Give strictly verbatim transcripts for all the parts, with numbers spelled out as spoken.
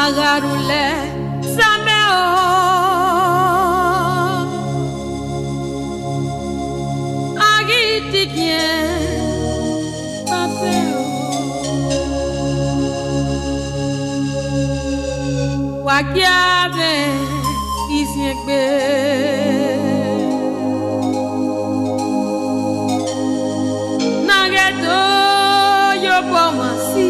A gha rhulẹ samẹ o, a ghi tikiẹn papẹ o. Wa gie avbe iziengbe na ghẹ do ye obọ mwa si.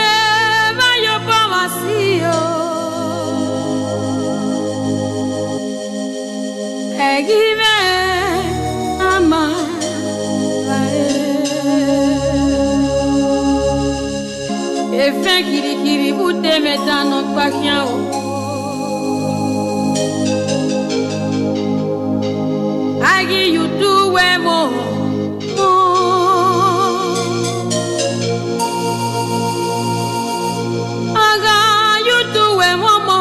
Evba ye obọ mwa si o. Ẹghi mwẹ a ma ra ẹre. Efẹn kirikiri vbe ude mwẹ dan nọkpa khian o. A ghi ye udu wẹ mọ. A gha ye udu wẹ mọ mọ.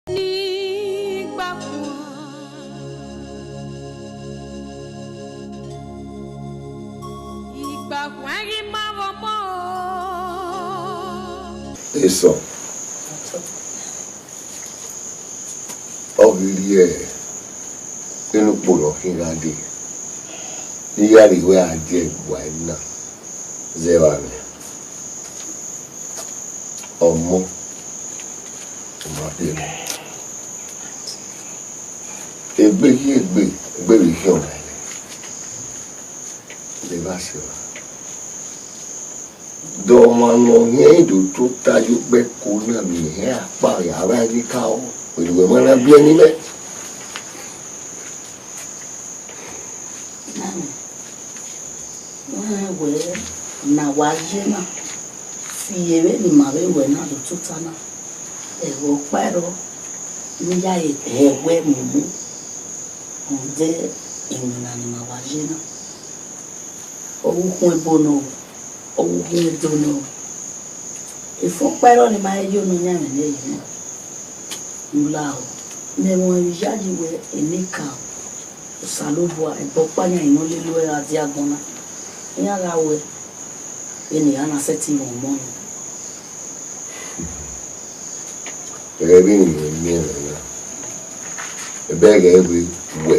Ni igbakuan, igbakuan ghi ma vbe ọmọ. Esọ, ọ ghi rhie ene ukpo ne ọ khin gha dee, ne I gha rhie ruẹ a die ẹguae na zẹ vbe amwẹ. Ọmọ, ọ ma biẹ mwẹ. Egbe ghi egbe, egbe vbe khian ọmwa ẹre. Levba sẹ ọna. De ọmwa ne ọ hiẹn do tota ye ukpẹ ẹko na miẹn ehẹn akpa ya vba ẹre ka o, wẹ ne uwẹ ma na biẹ ne imẹ. Nana, wẹ rẹn wẹ ne a wa ye na, fi vbene ima vbe ruẹ na do tota na, ẹghẹ ọkpa ẹrọ ne I ya he ẹwẹ mumu rhunmwuda iwinna ne ima wa ye na. Ọ vbe ukhuẹn ebo nọ, ọ vbe ukhuẹn edo nọ. Efẹn ọkpa ẹrọ ne ima he ye Nọyaẹnmwẹ ne ẹre nọ. Ula o, mẹ mwẹ vbe iyayi wẹ eneka o, Osanobua, ẹbọ ọkpa yan ne ọ lele uẹ gha die agbọn na, iran gha wẹ vbene iran na sẹtin mwẹ ọmọ nọ. Ẹghẹ vbene imẹ miẹn mwẹ na, ẹbẹghe wẹ, wẹ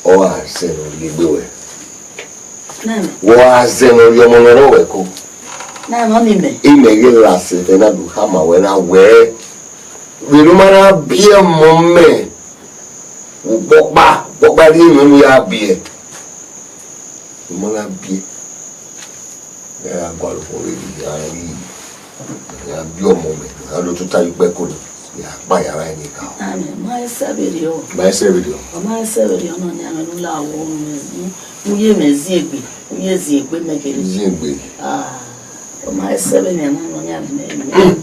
ọ gha zẹ ne ọ rhie egbe ruẹ. Nene. Wẹ ọ gha zẹ ne ọ rhie ọmọ ne ọ rre uẹ ẹko. Nene, ọ ni mẹ. Imẹ ghi la sẹ ẹfẹ na do khama ruẹ na wẹẹ, vbene u ma na biẹ ọmọ mẹ, vbe ukpọkpa, ukpọkpa rhie mwẹ ne u ya biẹ. U ma na biẹ. Ẹ gha gualọ okhuo vbe rhie iran rri, iran biẹ ọmọ mẹ, iran do tota ye ukpẹ ẹko na, iran kpa ya vba ẹre ka. Amẹ, ma i sẹ vberriọ. Ma i sẹ vberriọ. Ọ ma i sẹ vberriọ nọ, ne amẹ ne u la wo unu, u ye mẹ ziengbe, u ye ziengbe mẹ gele. Ziengbe. Ah, ọ ma i sẹ vberriọ nọ, nọ, ne amẹ ne.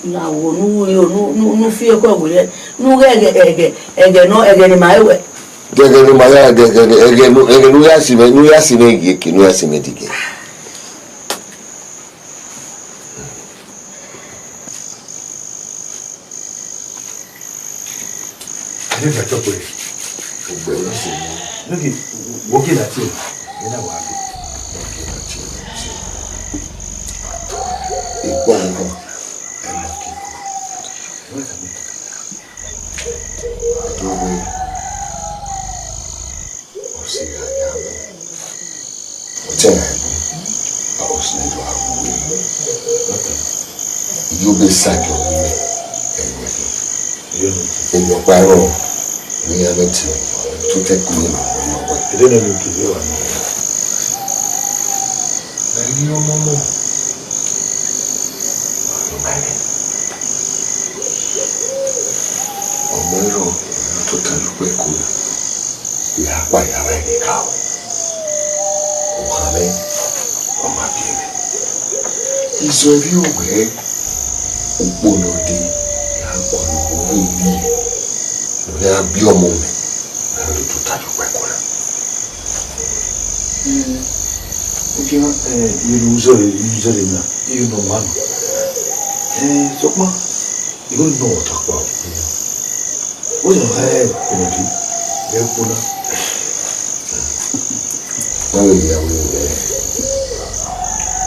Na wo ne u yo, ne u, ne u, ne u fi ekhọe werriẹ, ne u ghẹ ẹghẹ, ẹghẹ, ẹghẹ nọ, ẹghẹ ne ima he wẹ. Gẹgẹ ne ima ya, gẹgẹ ne, ẹghẹ ne, ẹghẹ ne u ya si mwẹ, ne u ya si mwẹ gie eke, ne u ya si mwẹ dike. Ade fẹ tọkpẹ. Ogbe na se ni. Nigga, wo ke na tie. Ena wa ke. Wo ke na tie. Igbo nkan. Ẹ ma ke. Wa ka mi. Ẹ do we. Ọ sẹ gha ya mọ. Ọ tẹ na ẹbọ, a o si do a ru we. Iyo be sa jọ wu mẹ, ẹ wẹ do. Emwi ọkpa ẹrọ ne iran mwẹ tie, to te ku ye ma wẹ nọ wẹ. Ede ne mi kiri wa nọ. Ẹ ni ọmọ mọ. Ọmọ ẹrọ, ọmọ tota lukpẹ ko. Ya kpa ya vbe ẹghẹ ka o. Ohan mwẹ, ọ ma biẹ mwẹ. Izọ ẹvbi owẹ, ukpo ne ọ dee, ya gualọ vbe eni, ne ọ ya biẹ ọmọ mwẹ, ne a do tota ye ukpẹ ẹko na. Eh, ogiemwa, eh, irẹn ne u zẹre, u zẹre na, irẹn ne ọ ma nọ. Eh, sokpan, irẹn ne ọ ta kpa o. Wẹ ya hẹ kọmọdi vbe ẹko na,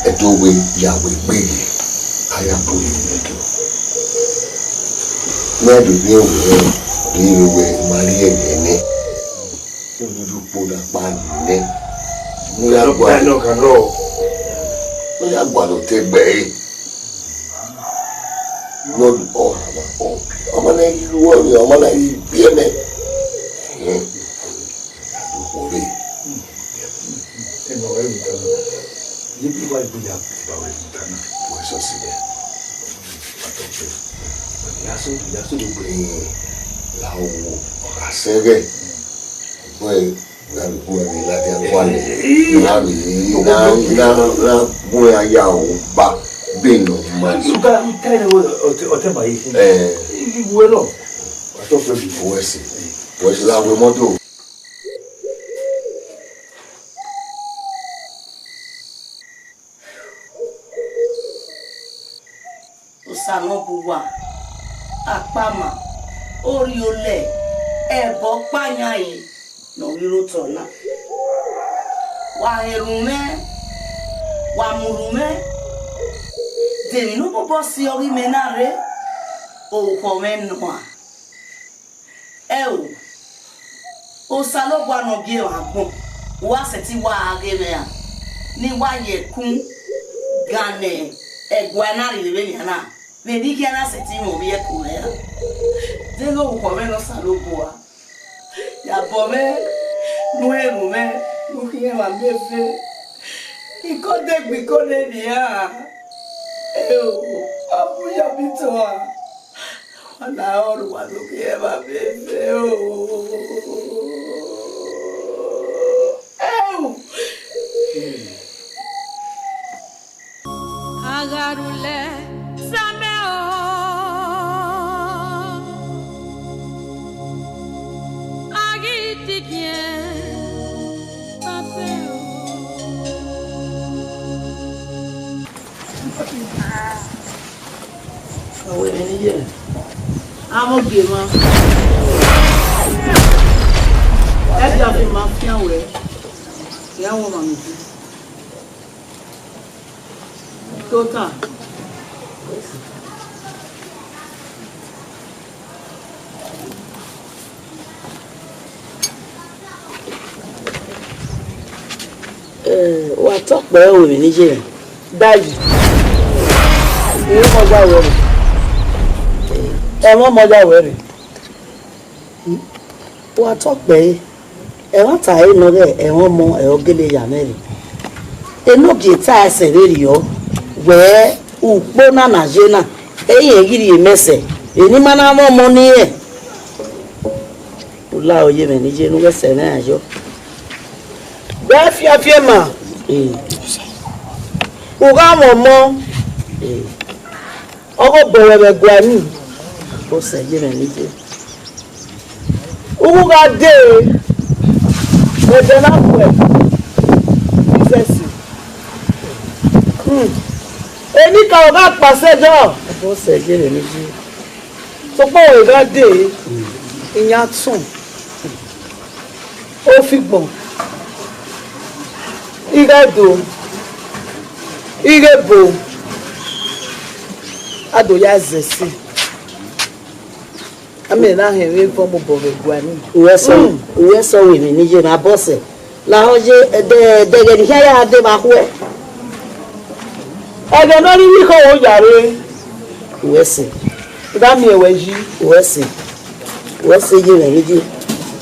Ẹdẹ wẹ ya wẹ egbe ye, a ya bu ye vbe Ẹdo. Mẹ do rhie wẹ rhie wẹ ma rhie ẹghẹ nẹ. Unu do kpo na kpa nẹ. Mu ya gua, no ya gualọ otọ egbe ẹre. Lord, ọ hama ọ, ọ ma na ghi ru ọre, ọ ma na ghi biẹ mẹ. Ẹn, okhuo rre. Ẹmwẹ ọre vbe otọ na, ye bi wa gbe ya ba wẹ vbe otọ na. Wẹ sọsi nẹ. Wa tọ kpẹ. Ya so, ya so do gbe. Ẹn, la wo, ọ gha sẹ ghẹ. Wẹ, na vbe gu ẹmwẹ ladian gualọ, na vbe, na, na, na gu ẹmwẹ ya ro ba be nọ ma. Uga, uga ne wo ọtẹ, ọtẹ ma yi. Eh. Iwu ẹ nọ. Wa tọ fẹ bi. Wẹ sẹ, wẹ sẹ la wẹ mọto. Osanobua, akpama, orhiolẹ, ẹbọ ọkpa yan ẹre ne ọ ghi rre otọ na. Wa ghe erhunmwu mwẹ, wa mu urhu mwẹ, de emwi ne u bọbọ si ọghe imẹ na rre, orukhọ mwẹ nua. Ẹo, Osanobua ne ọ gie emwa agbọn, wa sẹtin wa ghe mwẹ ra, ne I wa ye ẹkun gan ne ẹguae na rhie vbe nian na, vbene I khian na sẹtin mwẹ ovbi ẹko mwẹ ra. Deghẹ orukhọ mwẹ ne Osanobua, ya bọ mwẹ ne u rhie erhunmwu mwẹ ne u khian emwa miẹn eve, ikode gbe ikode nian. Ẹo, ọ mu yọ vbe itohan. Ọna ọre uwa do ghi ẹmwẹ vbe ẹvbe o. Ẹu. A gha rhulẹ samẹ o, a ghi tigiẹn vbe abẹ o. Ọwẹ ne I ye, amọ gie mwa. Ẹdia fi ma fian wẹ, ya wọ ma mi di. Tota. Eh, wa tọ kpẹ ẹre, wẹ emwi ne I ye mwẹ. Dayi. Ẹmwẹ ọmọ ya wẹ rre. Ẹmwẹ ọmọ ya wẹ rre. Wa tọ kpẹ ẹre. Ẹmwata ẹre nọ ghe ẹmwẹ ọmọ ẹre ọ gele ya mwẹ rre. Enogie ta ẹsẹ vberriọ, wẹ ukpo na na ye na, ẹ i rẹn ghi rhie mẹ sẹ, eni ma na mwẹ ọmọ ne irẹn. U la ro ye mwẹ ne I ye ne u ghẹ sẹ mwẹ ra yọ. Wẹ fiafia ma, eh, u gha mwẹ ọmọ, eh, ọ ghe obọ ruẹ vbe ẹguae nii. Ọ sẹ ye mwẹ ne I ye. U gha dee, ẹdẹ na khuẹ, Jizọs. Hmm. Enikaro gha kpa sẹ dọ. Ọ sẹ ye mwẹ ne I ye. Sokpan wẹ gha dee, iyan atọn, ofigbọn, ighẹ do, ighẹ ebo, a do ya zẹ ẹse. Amẹ na hẹn vbe vọ mobọ vbe ẹguae nii. Uwẹ sọ, hmm, uwẹ sọ wẹ emwi ne I ye mwẹ, Abọsẹ. Lahọ ye, ẹdẹ, ẹdẹ ẹghẹ ne I khian ya dee vbe akhuẹ. Ẹghẹ ne ọ rre ivbi ikhoho ya rre. Uwẹ sẹ. I da miẹn wẹ yi. Uwẹ sẹ. Uwẹ sẹ ye mwẹ ne I ye.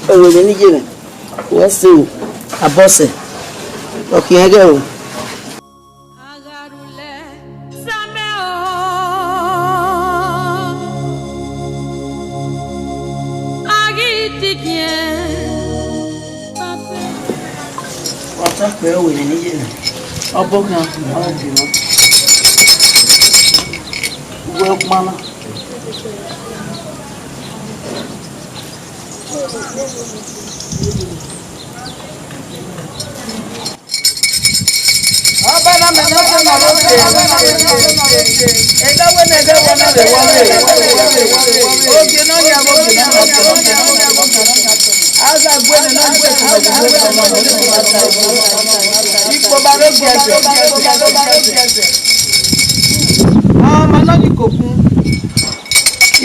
Ọ wẹ emwi ne I ye mwẹ. Uwẹ sẹ o, Abọsẹ. Ọ khian ghẹ o. A gha rhulẹ samẹ o, a ghi tigiẹn vbe abẹ. Wa tọ kpẹ ẹre, wẹ emwi ne I ye mwẹ. Ọ bọ khian, ọ bọ khian. Wẹ ọkpa na. Ọba na mẹ ne ọ sẹ ma vbe oke. Ẹdẹ wẹ ne ẹdẹ wẹ na vbe wọ vbe. Ogie ne ọ yan vbe ogie ne ọ yan vbe. Aza gue ne na gue ne na gue ne na gue ne. Ikpo ba ro gie ẹzẹ. Ọmọ nọ ni kokun.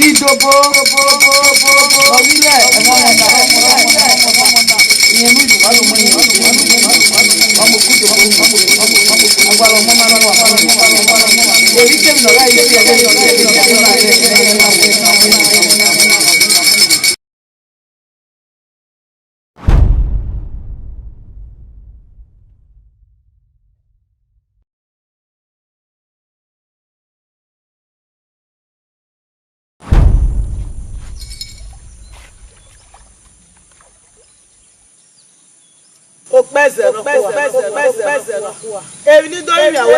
Idobo, ọghe rẹ ẹmwẹ ọmọ na. Iyẹn ni ìlú wa lọ mọ ẹyẹn. Ọmọ okudo, agbala ọmọ ma na wa. Èyí tẹ̀mí nọ láyé sí ẹgbẹ́ yọ. Okpẹzẹ nọkhua, okpẹzẹ nọkhua. Emwi ne I do rinmwian wẹ,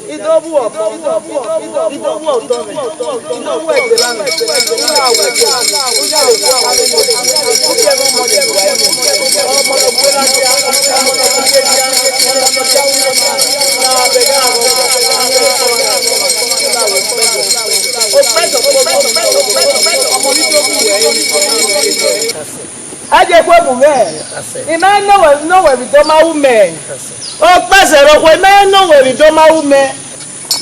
I do vbuẹ ọmọ, I do vbuẹ ọdọ mwẹ, I do vbuẹ egbe na mwẹ, I ya vbe vbuẹ ọmọ ne I ru ẹre. Ọmọ ne ọ gbe na dia, ọmọ ne ọ gbe na dia, ọmọ ne ọ gbe na dia, na vbe gha rrọọ, na vbe okpẹzẹ, okpẹzẹ, okpẹzẹ, ọmọ ne I do vbuẹ ẹre. A je kue mu mwẹ. I ma nọ wẹ, nọ wẹ vbe I do ma ru mẹ. Okpẹzẹ rọkhua, I ma nọ wẹ vbe I do ma ru mẹ.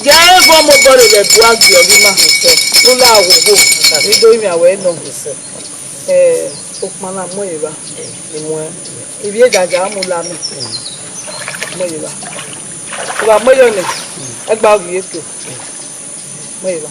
Gie a rẹn vbe ọmọ obọ rre vbe ẹbu agbọn ọghe ima hotọ. U la hoho. I do rinmwian wẹ nọ. Eh, okpana mu ẹre evba. I mu ẹn. Ivbi ejaja mu la mẹ. Mu ẹre evba. U gha mu ẹre nẹ, ẹgba ghi ye ke. Mu ẹre evba.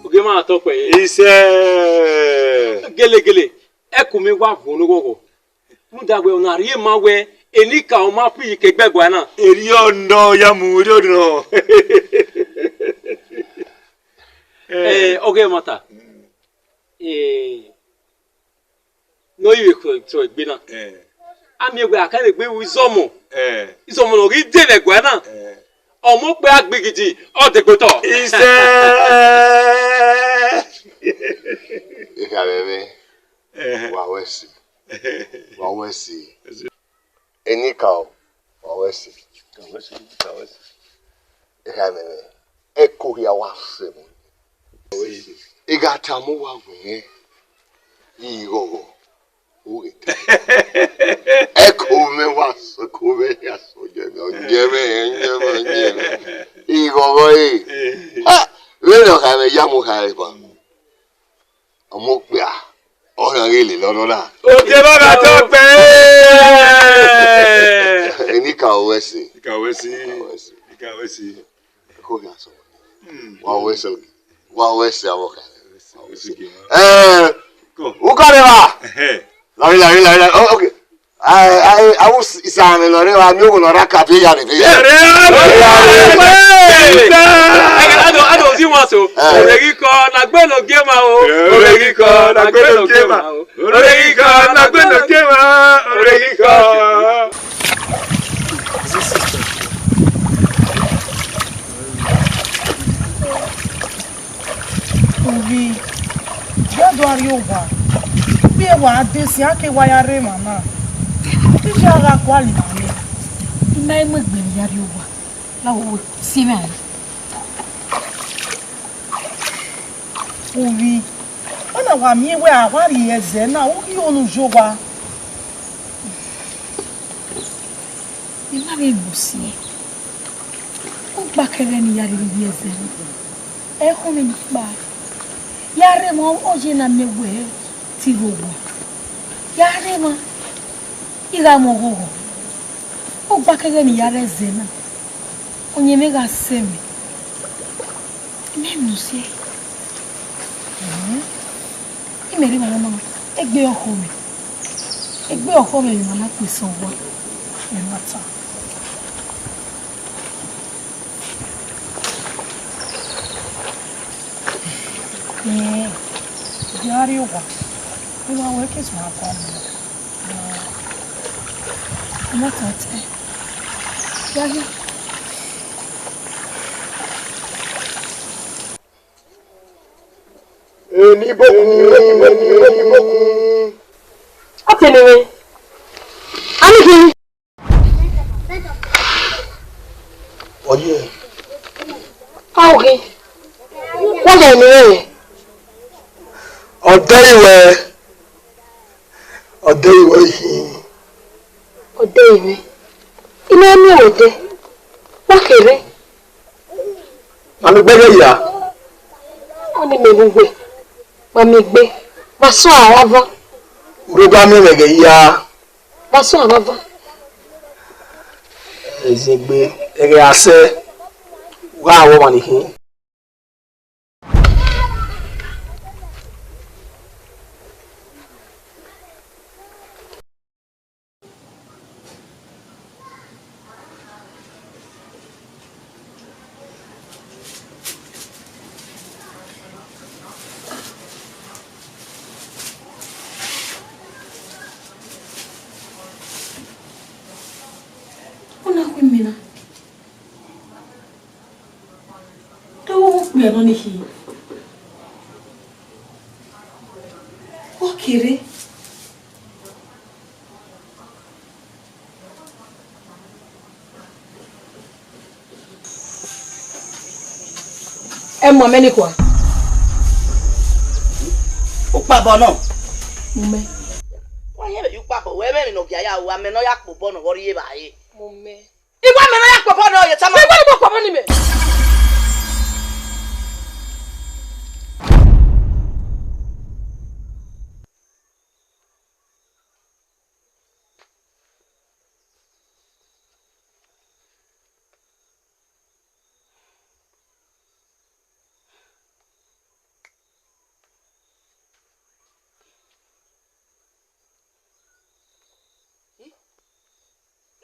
Ogie ma tọ kpẹ. Isẹ. Gelegele, ẹkun mwẹ wa vuọn ne oghọghọ. Rhunmwuda wẹ, ọna rhie ma wẹ, enikaro ma fi iyike gbe ẹguae na. Erriọ nọ, ya mu, erriọ nọ. Eh, ọghe ẹmwata. Eh, ne ọ ri vbe khọ egbe na. Eh. A miẹn wẹ a ka vbe gbe ru izọmọ. Eh. Izọmọ ne ọ ghi de vbe ẹguae na. Eh. Ọmọ okpia gbe igidi, ọ degbe otọ. Isẹ. Ekhia mwẹ mwẹ, eh, wa wẹ ẹse. Wa wẹ ẹse. Enikaro, wa wẹ ẹse. Ekhia mwẹ mwẹ, ẹko hia wa sẹ mu. I gha tama uwa wẹẹ, ighọghọ, u ghi ta. Ẹko mwẹ wa sẹ, ẹko mwẹ ya sẹ, ọ yẹ mwẹ, ọ yẹ mwẹ, ọ yẹ mwẹ, ọ yẹ mwẹ. Ighọghọ re. Ha! Vbene ọ kha mwẹ ya mu kha ẹre ba. Ọmọ okpia, ọ gha ghi lele ọnọ na. Ogie baba tọ kpẹ. Enikaro wẹ ẹse. Enikaro wẹ ẹse. Enikaro wẹ ẹse. Ẹko hia sẹ. Hmm. Wa wẹ ẹse, wa wẹ ẹse avbe ọkhan. Wa wẹ ẹse. Eh, ukọ rre evba. Ehe. Lari, lari, lari, lari. Oh, okay. Ai, ai, avbe isan ne ọ rre evba, miẹn oghẹ ne ọ rre aka, vbe ya rre, vbe ya rre. Vbe ya rre. Ado, ado, zi wan so. Eh. Oreghikhọ na gbe ne ogie ma o. Oreghikhọ na gbe ne ogie ma o. Oreghikhọ na gbe ne ogie ma. Oreghikhọ. Ovbi, gie a do rrie owa, vbe wa desi, a ke wa ya rre emwa na. Iye a gha gualọ ima nẹ, I ma i mu egbe ne I ya rrie owa, la wo si mwẹ a. Ovbi, ọna wa miẹn wẹ a wa rrie ẹzẹ na, u ghi ru unu ye owa. I ma vbe mu siẹn. Ọkpa kẹghẹ ne I ya rhirhi rrie ẹzẹ na. Ẹkhọnmwẹ ni kpa. Ya rre emwa, ọ ye na miẹn wẹ te I rre owa. Ya rre emwa, I gha mwẹ oghọghọ. Ọkpa kẹghẹ ne I ya rre ẹzẹ na. Ọyẹnmwẹ gha sẹ mwẹ. I ma mu siẹn. Imẹ rre emwa na ma, egbe ọkhọ mwẹ. Egbe ọkhọ mwẹ emwa na kpe sẹ owa. Ẹ ma ta. Ẹẹn, I gha rrie owa, emwa wẹ ke sẹ owa kọ mu. Ẹẹn, I ma ta ẹtẹ. Ya ghe. Eni bokun, eni bokun, eni bokun. Ọke ne mwẹ. Ani khin. Ọye. Ọghe. Wọ́n yà ní ẹ̀. Ọdẹ ìwẹ̀. Ọdẹ ìwẹ̀ yìí. Ọdẹ ìwẹ̀. Iná mi ò dé. Wọ́n kéré. Mami gbẹgẹ ya. Ọ ni mẹ vugbe. Mami gbe. Wa sọ ara vọ. Uro ba mi mẹ gẹ ya. Wa sọ ara vọ. Ezegbe, ẹghẹ a sẹ, wa wọ ọmwa ni khin. Ọ na khu imẹ na. Te ọ vbe okpia nọ ni khin. Ọ kere. Ẹ mu amẹ ni kua. Ukpabọ nọ. Mu mẹ. Wa yẹn vbe ye ukpabọ, wẹ mẹ emwi ne ọ gia ya ru, amẹ ne ọ ya kpobọ ne ọ vbe rri evbare. Mu mẹ. I wa mẹ ne ọ ya kpobọ nọ, ye tama. Ẹ wa ni kpobọ ni mẹ.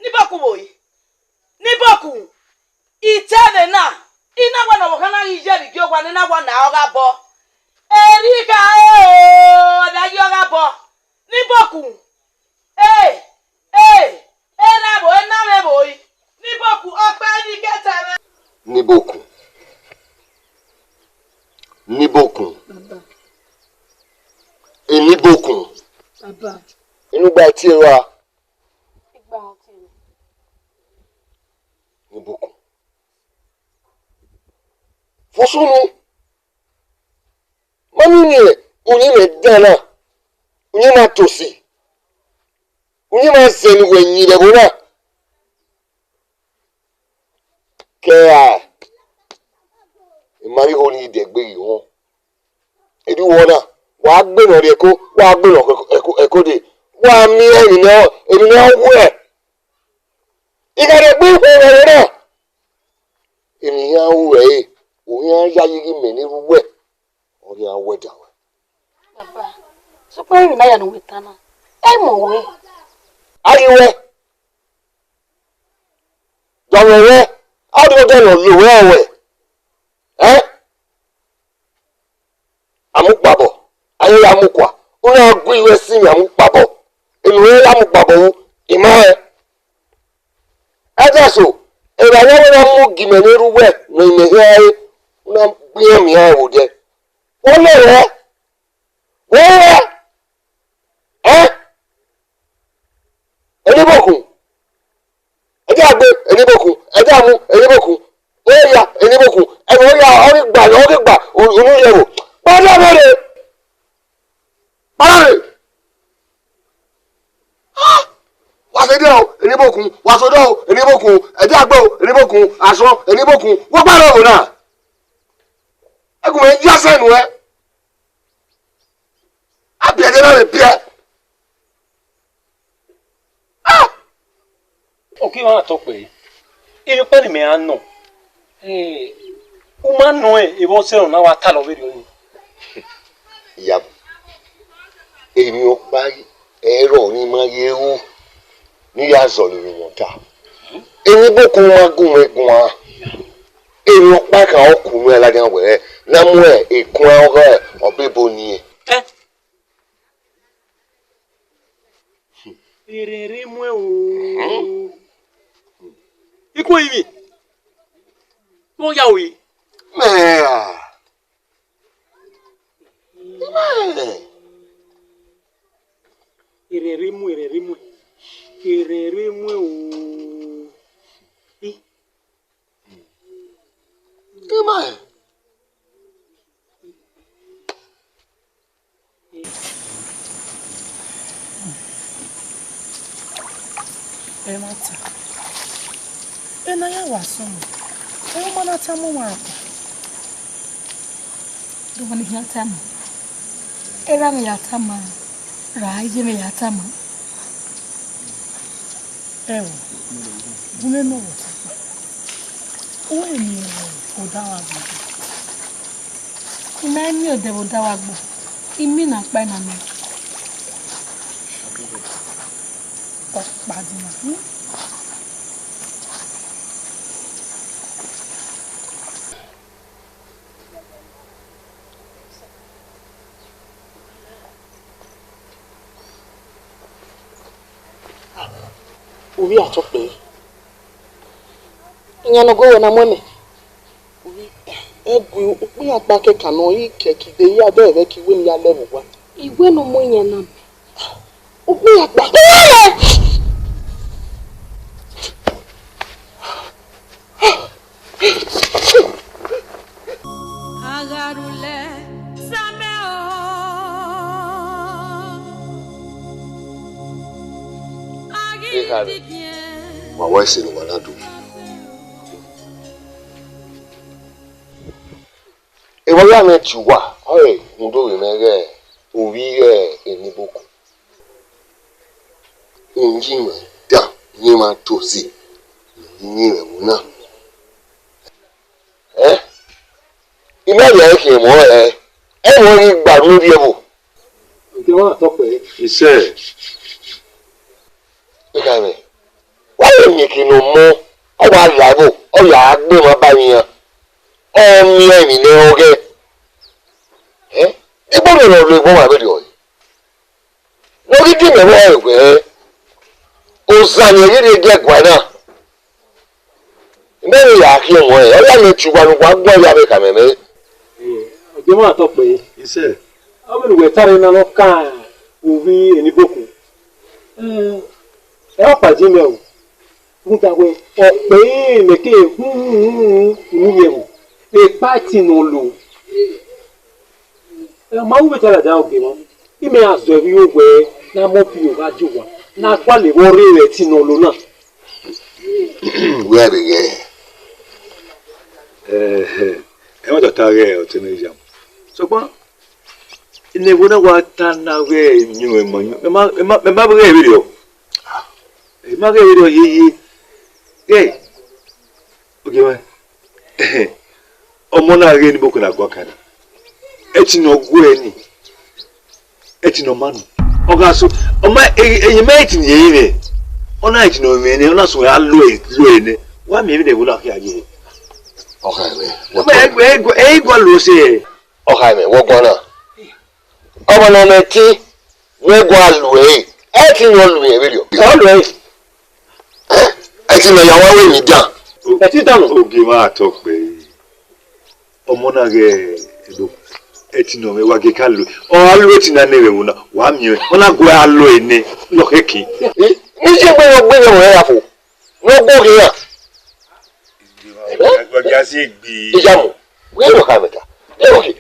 Ni bọkun vbo yi? Ni bọkun. Itẹmwẹ na, I na wa ne ọvbokhan na ghi ye vbe igie owa ne I na wa na ọ gha bọ. Erriọ gha re o, ọ na ghi ọ gha bọ. Ni bọkun. Ee, ee, erha vbo, ena mwẹ vbo yi? Ni bọkun, ọkpa ni ke tẹmwẹ. Ni bọkun. Ni bọkun. Baba. Eni bọkun. Baba. Inu gba tie ra. Igba tie. Ni bọkun. Vbọ sunu, ma miẹn uyinmwẹ dan na, uyinmwẹ ma tosi, uyinmwẹ ma zẹ ne uwẹ yin vbe ẹvbo na. Kẹ a, I ma ghi ho ne I dẹgbe ghi họn. Erriọ uwẹ na, wa gbe nọ rrie ẹko, wa gbe nọ ẹko, ẹko dee, wa miẹn emwi ne ọ, emwi ne ọ wuẹ. I gha rhie egbe ikhuo vbe ẹvbo na. Emwi iran ru ẹre, ovbi iran yayi ghi mẹ ne erha uwẹ, ọ rhian wẹ da wẹ. Baba, sokpan emwi ne a ya ne uwẹ ta na, ẹ i mọ wẹ. A ghi wẹ, dọmwẹ wẹ, a do dẹ ne ọ lo wẹ ọwẹ, ẹ? Amukpabọ, a i ya mu kua, u na gu ighẹ ẹse emwi amukpabọ, enu ẹre ya mu kpabọ ru, I ma rẹn. Ẹdẹso, erha ne ọ wẹ na mu gi mẹ ne erha uwẹ ne imẹ hian ẹre, u na gbe iran miẹn ẹvbo odẹ. Wẹ nọ rẹ? Wẹ rẹ? Ẹ? Eni bọkun. Ẹdẹ a gbe, eni bọkun. Ẹdẹ a mu, eni bọkun. Ọ ya, eni bọkun. Ẹvbo ọ ya, ọ ghi gba, ọ ghi gba, u-, unu ye ẹvbo. Kpọdọ vbe rre. Kpọdọ vbe. Ah! Wa sẹ dẹ o, eni bọkun. Wa sẹ dẹ o, eni bọkun. Ẹdẹ a gbe o, eni bọkun. Asọn, eni bọkun. Wa kpọdọ vbe na. Ẹgumẹ ya sẹ nuẹ. A biẹ ẹdẹ na vbe biẹ. Ah! Ọ ke mwa tọ kpẹre, emwi ọkpa ne imẹ ra nọ, eh, u ma nọ rẹn, evba ọsẹ ọna wa talọ vberriọ nii. Iyabo, emwi ọkpa ẹre ọni ma ye ru ne I ya zọlọ emwi ne ọ ta. Eni bọkun ma gu mwẹ guan. Emwi ọkpa kan ọ ku mwẹ ladian wẹẹ, ne a mu ekuan ọghe ọbebo nii. Eh? Erere mu ẹn o. Ikun ivbi. Wọ́n ya òye. Mẹ a. Erhẹn rre mu, erhẹn rre mu, erhẹn rre mu o. I. Ke ma hẹ. Ẹmwata, ena ya wa sunu, ẹ ma na tama ọmwa ọkpa. Dọmọ ne I khian tama, erha mwẹ ya tama, ra iye mwẹ ya tama. Ẹo, gu mwẹ nọ vbe ọtẹn. Uwẹ miẹn odaro agbọn? I ma miẹn odaro agbọn, I miẹn ne a kpa ima nẹ. Ọkpa dima. Ovbi Atọkpẹ, iyan ne ọ gu wẹ na mu ẹmwẹ. Ovbi, ẹ gu ukpọn iran gba kẹkan nọ, I kẹ kide, I ya dẹ ẹmwẹ ke I wẹ ne I ya lẹ vbe owa. I wẹ ne ọ mu iyan na mẹ. Ukpọn iran gba. Agharulẹ samẹ o. Ikhare, wa wa ẹse ne uwa na do. Evba ya mwẹ tie uwa, ọre rhunmwuda ovbi mwẹ ighẹ ovbi ighẹ Enibokun. Uyi mwẹ dan, ne ima to si, ne uyi mwẹ ẹvbo na. Ẹ, I ma rhie ẹre khian ẹmwẹ ọnrẹn, ẹmwẹ ọnrẹn ghi gba unu rhie ẹvbo. Ogie mwa Atọkpẹ. Isẹ. Ikhare, wa vbe miẹn eke ne ọ mọ, ọ wa la ẹvbo, ọ ya gbe emwa ba emwi iran. Ọ miẹn emwi ne ọ ghẹ. Ẹ, igbọrọ ne ọ rre ẹvbo wa vberriọ ẹre. Ne ọ ghi gie mẹ vbe ọre wẹẹ, Ozan ne ọ rhirhi gie ẹguae na. Mẹ vbe ya khian ẹmwẹ ọnrẹn, ọ ya mwẹ tie uwa ne uwa guan ya vbe khama mwẹ. Ogie mwa Atọkpẹ. Isẹ. Ọ vbe ne uwẹ tare na ne ọ kan ovbi Enibokun. Ẹ, ẹ ọkpa ji mẹ o. Rhunmwuda wẹẹ, ọ kpẹre mẹ ke hu hu hu unu mwẹ ẹvbo, ekpa ẹtin ne ọ lo. Ẹ, ma ru vbe tare da ogie mwa. Imẹ gha zọ ẹvbo igho wẹẹ, ne a mu obi gha die owa, ne a gualọ vbe ọ rre vbe ẹtin ne ọ lo na. Wẹ vbe ghẹ. Ẹhẹ, ẹmwata ta ghẹ ọtẹn ne iyamu. Sokpan, ne ẹvbo na wa ta na ghẹ emwi ma, mẹ ma, mẹ ma, mẹ ma vbe ghẹ vberriọ. Mẹ ma ghẹ vberriọ yeye. Ghẹ, ogie mwẹ. Ọmọ na ghe ne Enibokun na gua kan na. Ẹtin ne ọ guẹ ni. Ẹtin ne ọ ma nọ. Ọ gha so, ọ ma, e, e, ma ẹtin ne ẹ i mwẹ. Ọ na ẹtin ne ọ mwẹ nẹ, ọ na so a lo ẹre, lo ẹre nẹ. Wa miẹn vbene ẹvbo na khian ye. Ọ kha mwẹ. Ọ ma, ẹ, ẹ, ẹ i gua lo sẹ. Ọ kha mwẹ, wọ guan na. Ọmọ ne ọ mwẹ ẹtin, wẹ gua lo ẹre. Ẹtin ne ọ lo ẹre vberriọ. Ọ lo ẹre. Ẹtin ne ya wa wẹ emwi dan. Ẹtin dan nọ. Ogie mwa Atọkpẹ. Ọmọ na ghẹ ẹdo, ẹtin ne ọ mwẹ wa gie ka lo. Ọ gha lo ẹtin na ne ẹvbo na, wa miẹn, ọ na gu a lo ẹre nẹ, lọkhẹke. Ne iye gbe ne ọ gbe mwẹ ọmwa ya fo, ne ọ gbe oghian. Wa gia si egbe. Iyamu, wẹ rọ kha mwẹ ta. Ẹ, okay.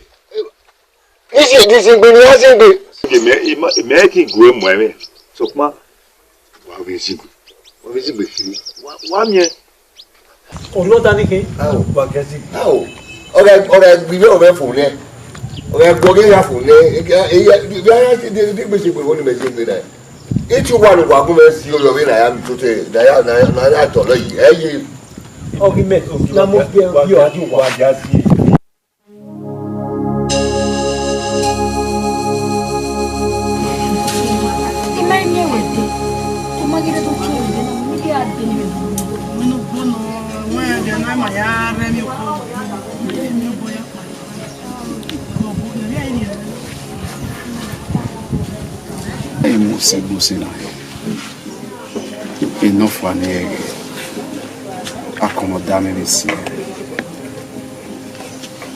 This is, this is when he has been. Mẹ, mẹ, mẹ ki gu emu ẹmwẹ. Sokpan, wa vbe zigbe. Wa vbe zigbe kiri. Wa, wa miẹn. Ọlọda ni khin. Ao, wa kẹ zigbe. Ao. Ọghe, ọghe gbe ivẹ ọmwẹ fo nẹ. Ọghe gbe ọghe ya fo nẹ. Eya, eya, eya, de, de, de, gbese gbe ni mẹ zigbe na. Iti wa ni wa gun mẹ si oyọ vbe na ya mi tote, na ya, na ya, na ya tọlọ yi. Ẹ ye. Ọghe mẹ, na mo bi ẹ, bi ọ, a ju wa. Wa ja si. I ma miẹn wẹ dee, ọ ma ghi rre do tie wẹ dee, ne ọ ghi a dee ne mẹ. Emu sẹ emu sẹ na. Enọfua ne ẹghẹ, akọmọ da mwẹ vbe si.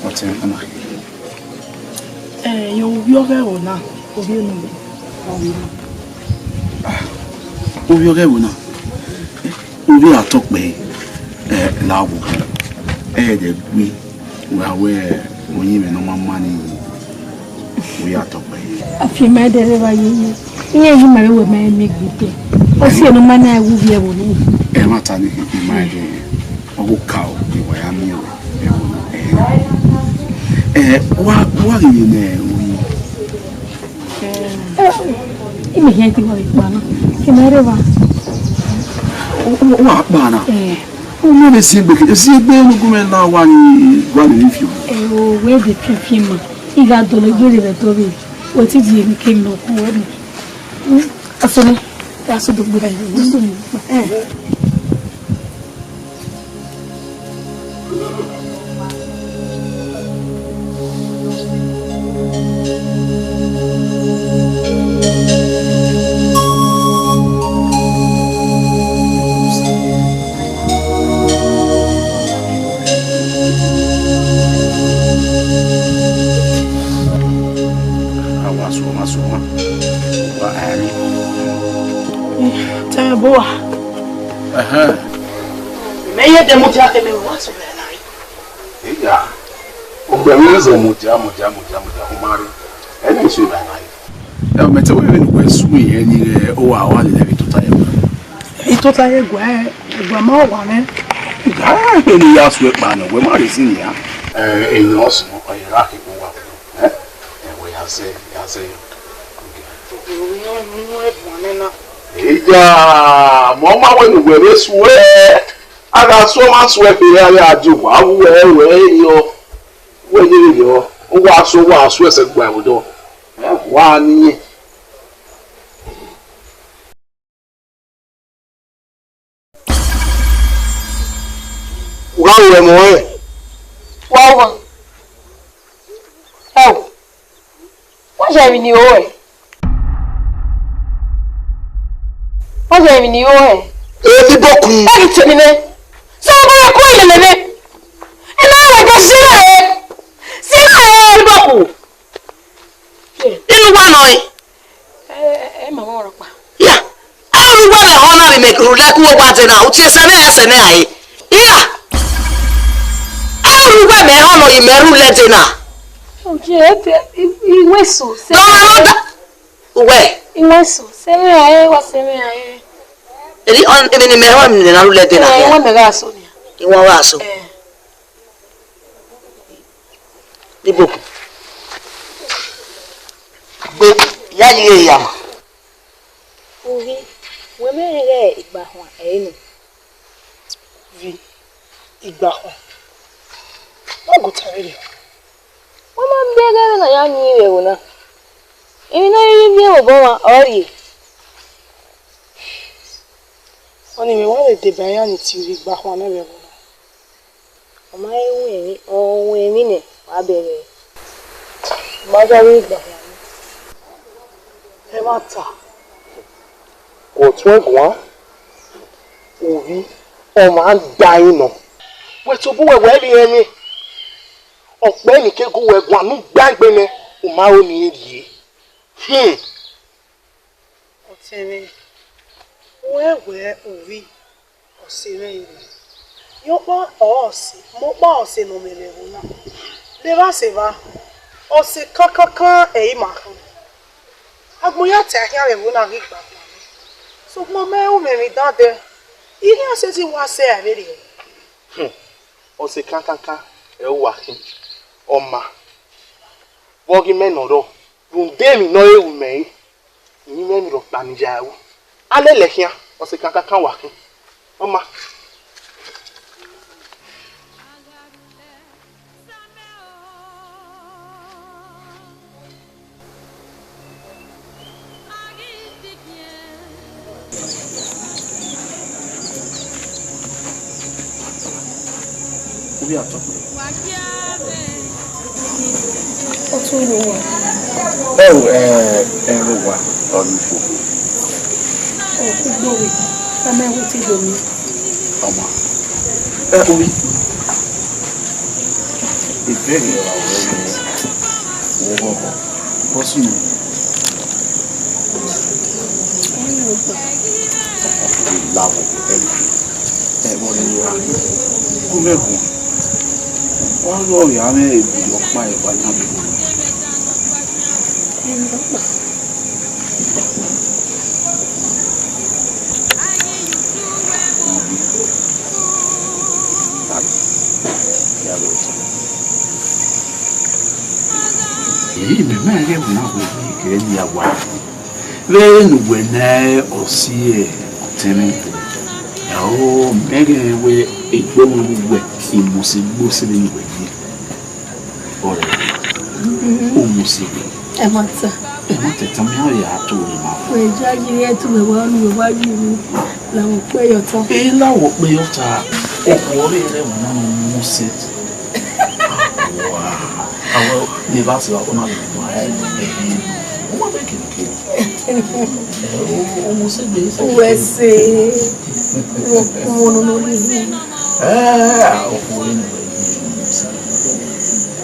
Ọtẹn na. Eh, yo, Ovbi ọghẹe ẹvbo na, ovbi enu. Ovbi ọghẹe ẹvbo na, ovbi Atọkpẹ, eh, la wo. Ẹ dẹ gui, wa wẹ, oyin mwẹ ne ọ ma ma ni, ovbi Atọkpẹ. Afianma ẹdẹ rre vba yeye. Iran yi ma rre wẹ ma miẹn egbe te. Ọ si ẹre ne ọ ma na wu ovbi ẹvbo ni. Ẹ ma ta ni, ima ẹdẹ, ọ gho ka o, wa ya miẹn o. Ẹ, wa, wa ghi vbe nẹ oyin? Imẹ khian te wa vbe kpa na. Imẹ rre evba. Wa kpa na? Ẹ. U ma vbe si egbe, si egbe ne u gu mwẹ la owa ni gualọ emwi fian. Ẹ o, wẹ de fian fian ma. I gha dọlọ egbe rre vbe ẹdẹ ọvbehe. Wẹ te di emwi kemwi ne ọ ku wẹ nẹ. Asọnẹ, ya sẹ odogbe ra. Ẹ. Awa soma soma, wa ari. Tẹmwẹ bowa. Ẹhẹn. Mẹ ye dẹ mudia kẹ mẹ wa sọ bẹrẹ na ri. Eya. Ọgbẹn mwẹ zẹ mudia, mudia, mudia, mudia, u ma rre. Ẹ na eso evba na ri. Ẹ, mẹ te wẹ vbene uwẹ su irẹn ni rẹ, ọ wa, ọ wa lele ẹvbo tota ye wẹ. Ẹvbo tota ye guẹ, ẹguẹ ma wa mwẹ. Ga, ẹgbẹ ne I ya su ẹkpa nọ, wẹ ma rre sin nian. Ẹ, eyan ọsọ, ọ ye ra khin kpo wa. Ẹ, ẹ, wẹ ya zẹ, ya zẹ. Eya, mẹ ọ ma wẹ ne uwẹ vbe su ẹ. A gha su ọmwa su ẹfe, a ya die owa, a wu ẹ, wẹ yọ, wẹ yere yọ, u wa su, u wa su ẹsẹ gba ẹvbo dọ, ẹ wa ni yẹn. U gha ru ẹmwẹ ọnrẹn. Wa ru. Ẹ o. Wọ́n jẹ́ èmi ni o ẹ̀. Wọ́n jẹ́ èmi ni o ẹ̀. Èmi bọ̀kù. Ẹ kì í tèmi nẹ. Sọ ọmọ yẹn kú ìlẹ̀lẹ̀ nẹ. Ẹ náà rẹ̀ jẹ́ sílẹ̀ ẹ̀. Sílẹ̀ ẹ̀ ẹ̀ bọ̀kù. Inú wa nọ ẹ. Ẹ ẹ màmá ọ̀rọ̀ pa. Ya. Ẹ ru wẹ mẹ họn na vbe mẹ rhulẹ ku wa dena. U tie sẹ mẹ ẹ sẹ mẹ a ẹ. Ya. Ẹ ru wẹ mẹ họn nọ yi mẹ rhulẹ dena. Oje, ete, i, i weso, se. No, no, no, da. Uwẹ. I weso, se me aye, wa se me aye. Eri on, emi ni mẹ ho, emi ni na ru lẹ de na. Eh, iwẹn mẹ gha so nia. Iwẹn gha so. Eh. Ibo. Gbe, ya yi ya ma. Uhi, wẹ mẹ rẹn igba khuan ẹre nọ. Vi igba khuan. Wa gu ta vberriọ. Wa ma biẹ ẹghẹ vbene a ya miẹn vbe ẹvbo na. Emwi ne ọ rhirhi miẹn vbe obọ mwa, ọ rrie. Ọni mwẹ wa vbe deba iran ni tie ivbi igba khuan nẹ vbe ẹvbo na. Ọ ma he ru emwi, ọ ru emwi nẹ, wa bẹghe. Ma ya vbe igba khuan nẹ. Ẹmwata. Wẹ ọtuẹn guan, ovbi, ọmwa da ẹre nọ. Wẹ tobọ uwẹ wẹ vbe irẹn mwẹ. Ọkpẹ ni ke gu wẹ guan ne u gba egbe nẹ, u ma ro ne irẹn rrie. Hmm. Ọtẹn mwẹ, wẹ wẹ ovbi, ọse mwẹ rre. Rhiọkpa ọre ọse, mẹ ọkpa ọse ne ọ mwẹ vbe ẹvbo na. Levba sẹ evba, ọse kankankan ẹre ima khin. Agbọn ya ta khian vbe ẹvbo na ghi gba agbọn. Sokpan mẹ ru mwẹ emwi dan dẹ, I khian sẹtin wa sẹ ẹre vberriọ. Hmm. Ọse kankankan ẹre uwa khin, ọ ma. Vbe ọ ghi mẹ nọ rrọọ, rhunmwuda emwi ne ọ re ru mẹ re, I rinmwian emwi rhọkpa ne I ya ru. A lele khian, ọse kankankan wa khin, ọ ma. Ovbi Atọkpẹ. Ọ tun ro wa. Ẹ o, ẹ, ẹ ro wa, ọ ru fo. Ọ kugbo re, a ma wẹ te do mi. Ọmọ. Ẹ, ovbi. Ìbéèrè ọ̀rọ̀ rẹ ni. Wo bọ̀bọ̀. Ọsunu. Lavọ ẹvbo ẹvbo ni ra. Gu mwẹ guan. Wa ghe ọghe a mwẹ ebi ọkpa ẹvbo a yan bi. Ehe, mẹ ma ghẹ wẹ na wẹ kẹ ne ya wa. Vbe ne uwẹ ne ọ si ọtẹn mwẹ, ọ mẹ ghẹ wẹ egbe mwẹ vbe uwẹ, I must gbe ose vbene uwẹ ye. Ọre, u must gbe. Ẹmwata. Ẹmwata, tama iran ya to ma. Wẹ ja yi ẹtu wẹ wa, ọnii wẹ wa yi ru, la wẹ okpẹ yọ ta. E la wẹ okpẹ yọ ta, okhuo ọre rẹ wẹ na mu ose. Wa, awẹ ne I ba sẹ ọna lele ma, ẹ, ẹ, ọ ma bẹ kere kere. Ẹ, o, o mu ose gbe, ose gbe. Wẹ se, wẹ ku ọmọ nọ nọ ni. Ẹ, okhuo ọre ne wẹ yi, o mu ose gbe.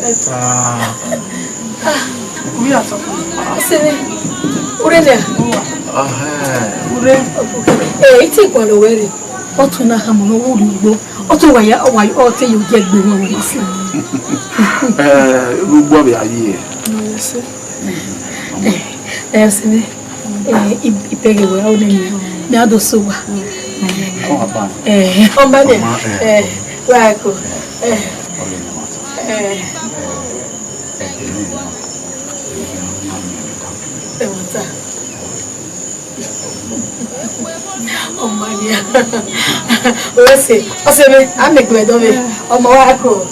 Ẹ ta. Use ne, ure nẹ. Ure. Eh, I te gualọ wẹ rre. Ọ tọ na khama ne ọ vbe rhie ugbo. Ọ tọ wa ya, wa ya, ọ te yo ye egbe wẹ wẹ si. Eh, ugbo vbe a ye. Eh, eh, use ne. Eh, I, I bẹghe wẹ, ọ nẹ mẹ. Mẹ a do so wa. Ọ wa ba. Eh, ọ ba nẹ. Ọ ma, eh, eh, wa ko. Eh. Ọ nẹ mẹ. Eh. Ẹmwata. Ọ ma nia. Ose, ose mwẹ, a mẹ gbe ẹdọ mwẹ. Ọ ma wa ko.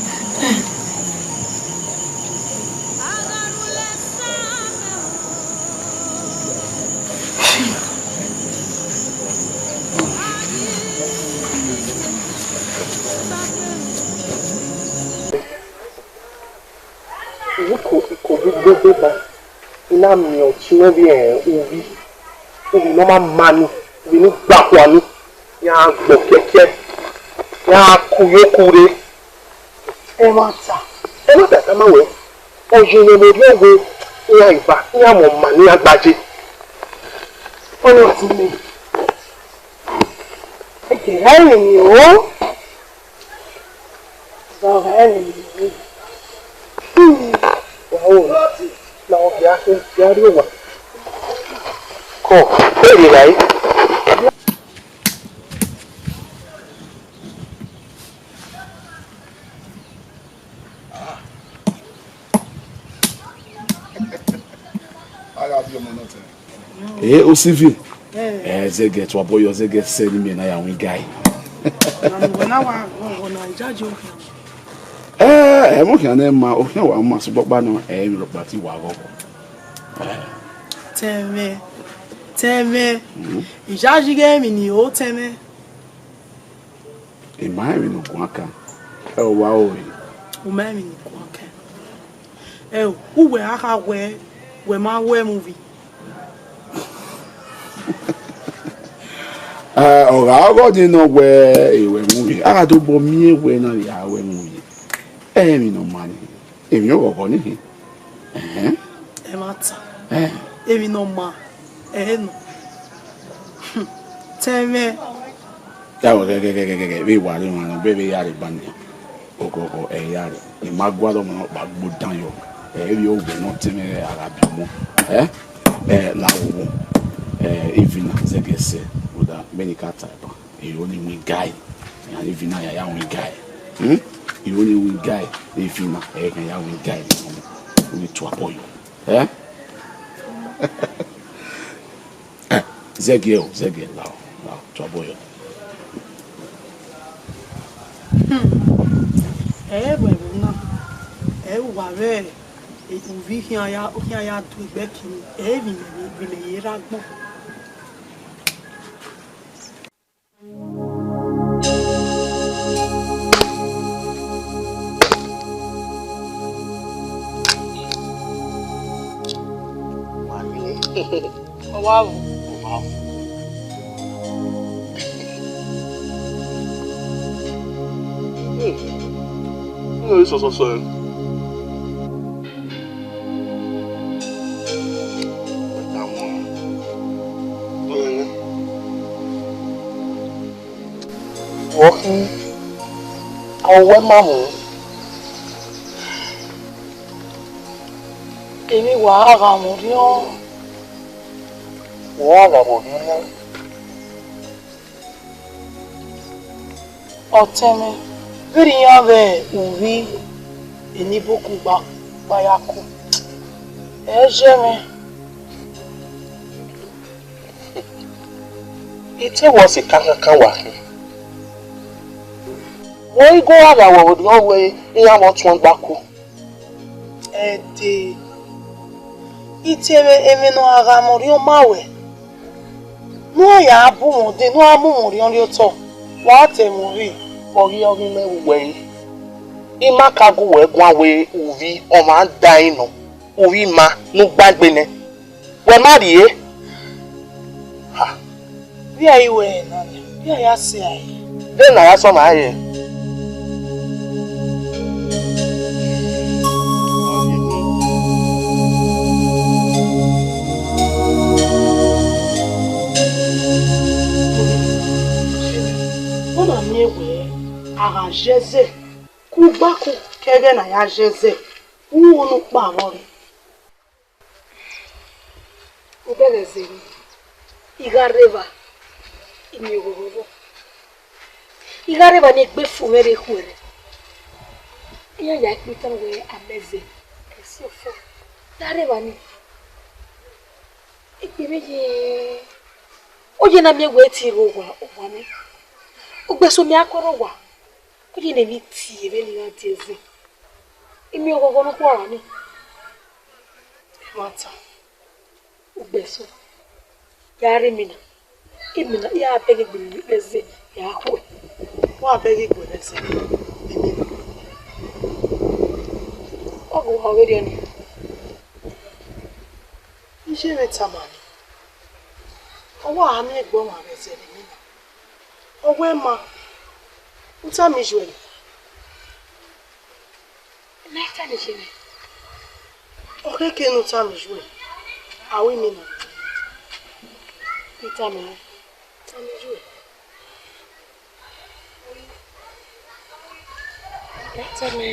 Iko, iko vbe gbogbo ba, I na miẹn ọtẹn mwẹ vbe uvbi, uvbi ne ọ ma ma ni, uvbi ne u gba khua ni, ya gbọ kẹkẹ, ya ku yo ku rre. Ẹmwata, ẹmwata tama wẹ, ọ ye ne erriọ wẹ iran eva, iran mu ọma ne iran gbaje. Ọni ọtẹn mwẹ, ẹdẹ ra ẹmwẹ ni o. Wa ho, na ọ gha khin, ya rrie owa. Kọ, vberriọ rae. A gha viọ ọmọ nọ tẹ. Eh, Osivi. Eh, zẹgẹ tuabọyọ, zẹgẹ sẹ ne imẹ na ya wingae. Ọna ne uwẹ na wa ghọghọ na, I jaje okhian. Eh, ẹmwẹ okhian nẹ ma, okhian wa ma sẹ ọkpa nọ, ẹ, emwi rhọkpa te I wa ghọghọ. Eh. Tẹmwẹ, tẹmwẹ. Mhm. I jaje ighẹ emwi ne I ho tẹmwẹ. I ma rẹn emwi ne u guan kan, ẹ, ọ wa ro re. U ma rẹn emwi ne I guan kan. Ẹ, uwẹ a kha wẹ, wẹ ma ru ẹmwẹ uvbi. Eh, ọ gha ọghọ nii nọ wẹ, e ru ẹmwẹ uvbi. A gha dobọ miẹn wẹ na vbe a ru ẹmwẹ uvbi. Ẹ, emwi ne ọ ma nii, emwi ọghọghọ nii. Ẹhẹn. Ẹmwata. Eh. Emwi ne ọ ma, ẹre nọ. Tẹmwẹ. Ya wẹ ghẹghẹghẹghẹ, vbe wa rre emwa nọ, vbe vbe ya rre ba nian. Oghọghọ, ẹ ya rre. I ma gualọ ọmwa nọkpa gbe odan yọ. Ẹ, vbe ovbi nọ tẹmwẹ a gha biẹ ọmọ. Ẹ, ẹ, la wo wo. Ẹ, Ivina zẹgẹ sẹ, rhunmwuda, vbene I ka ta ban. Iro ni wingae. Iran ni vina ya ya wingae. Hmm? Iro ni wingae, e vina, ẹ kan ya wingae. Oni tuabọyọ. Eh? Eh, zẹgiẹ o, zẹgiẹ, lao, lao, tuabọyọ. Hmm. Ẹ vbe ẹvbo na, ẹ wa vbe uvbi khian ya, khian ya du egbe kini, ẹ vbe imẹ, vbe imẹ ye rre agbọn. Ọ wa ru. Ọ wa ru. Hmm. Ẹ i sọsọsọ. Ọ khin, ọ wẹ ma mu. Emwi wa gha mwẹ orhiọn, wa gha mwẹ orhiọn na. Ọtẹn mwẹ, vbene iran vbe uvbi Enibokun gba, gba ya ku, ẹ i zẹ mwẹ. I te wẹ ọ sẹ kankankan wa khin. Wẹ igho gha gha wẹ orhiọn wẹ iran vbe ọtuẹn gba ku. Ẹdẹ, I te vbe emwi ne ọ gha mwẹ orhiọn ma wẹ, ne uwa ya bu mwẹ odẹ, ne uwa mu mwẹ orhiọn rrie otọ, wa te mwẹ urhi. Ọ ghi ọghe mwẹ vbe uwẹ re, I ma ka gu wẹ guan wẹ uvbi ọmwa da ẹre nọ, uvbi ima ne u gba egbe nẹ. Wẹ ma rrie? Ha. Vbe a i wẹ na, vbe a ya sẹ a re? Vbene a ya sẹ ọmwa re? Ọ na miẹn wẹẹ, a gha zẹ ẹzẹ, kugbaku ke ẹghẹ ne a ya zẹ ẹzẹ, u ru ne u kpa vbọ rre. Ubẹghe ẹzẹ mwẹ, I gha rre evba, I miẹn oghọghọ vbọ. I gha rre evba ne egbe fu mwẹ rre khuẹrhẹ. Iran ya ikpita wẹẹ a mẹ ẹzẹ, ẹse ọfọ, I gha rre evba ni. Egbe mwẹ ye, ọ ye ne a miẹn wẹẹ te I rre owa, owa nẹ. Ugbeso mẹ a kọrọ owa, ọ ye ne emwi tie vbene I gha die ẹzẹ. I miẹn oghọghọ ne ọ khuọrọ ni. Ẹmwata, ugbeso, ya rre imina, imina, ya bẹghe egbe ne ẹzẹ ya khuẹ. Wa bẹghe egbe ne ẹzẹ, imina. Ọ ghe uwa vberriọ ni. Iye mwẹ tama nẹ, ọ wa gha miẹn egbe ọmwa vbe ẹzẹ ne imina. Ọ wẹ ma, u tama iye uẹ. Ne I tama iye mwẹ. Ọ khẹke ne u tama iye uẹ, a ru imina. I tama, tama iye uẹ. I tama.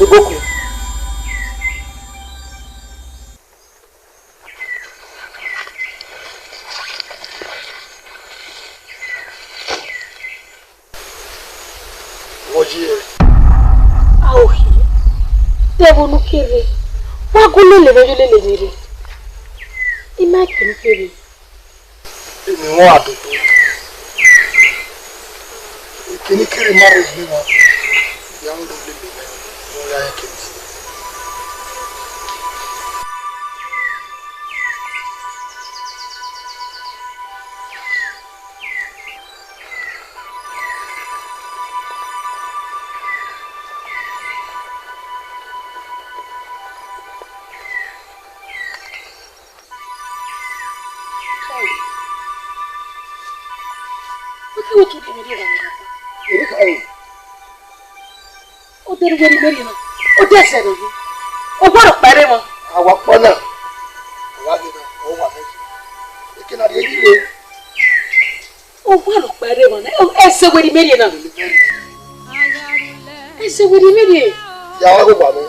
Ugboku. Vbọ ye? A o khin, de ẹvbo ne u ke rre, wa gu lele mwẹ yo lele emwi rre. I ma kpe ne u ke rre. Eni wọn a dodo. Ekenikere ma rre egbe mwa, ya mu lele mwẹ, ọ ya rẹn kere. Ọ dẹrẹ uwẹ ne imẹ rhie na, ọ dẹ zẹ nọ yi, ọ wa rhọkpa ẹre mwa. A wa kpọ na, ọ wa ghe na, ọ wa mẹ yi. Eke na rhie yi rre. Ọ wa rhọkpa ẹre mwa na, ẹzẹ wẹ ne imẹ rhie na. Ẹzẹ wẹ ne imẹ rhie. Ya wa ghe wa mẹ,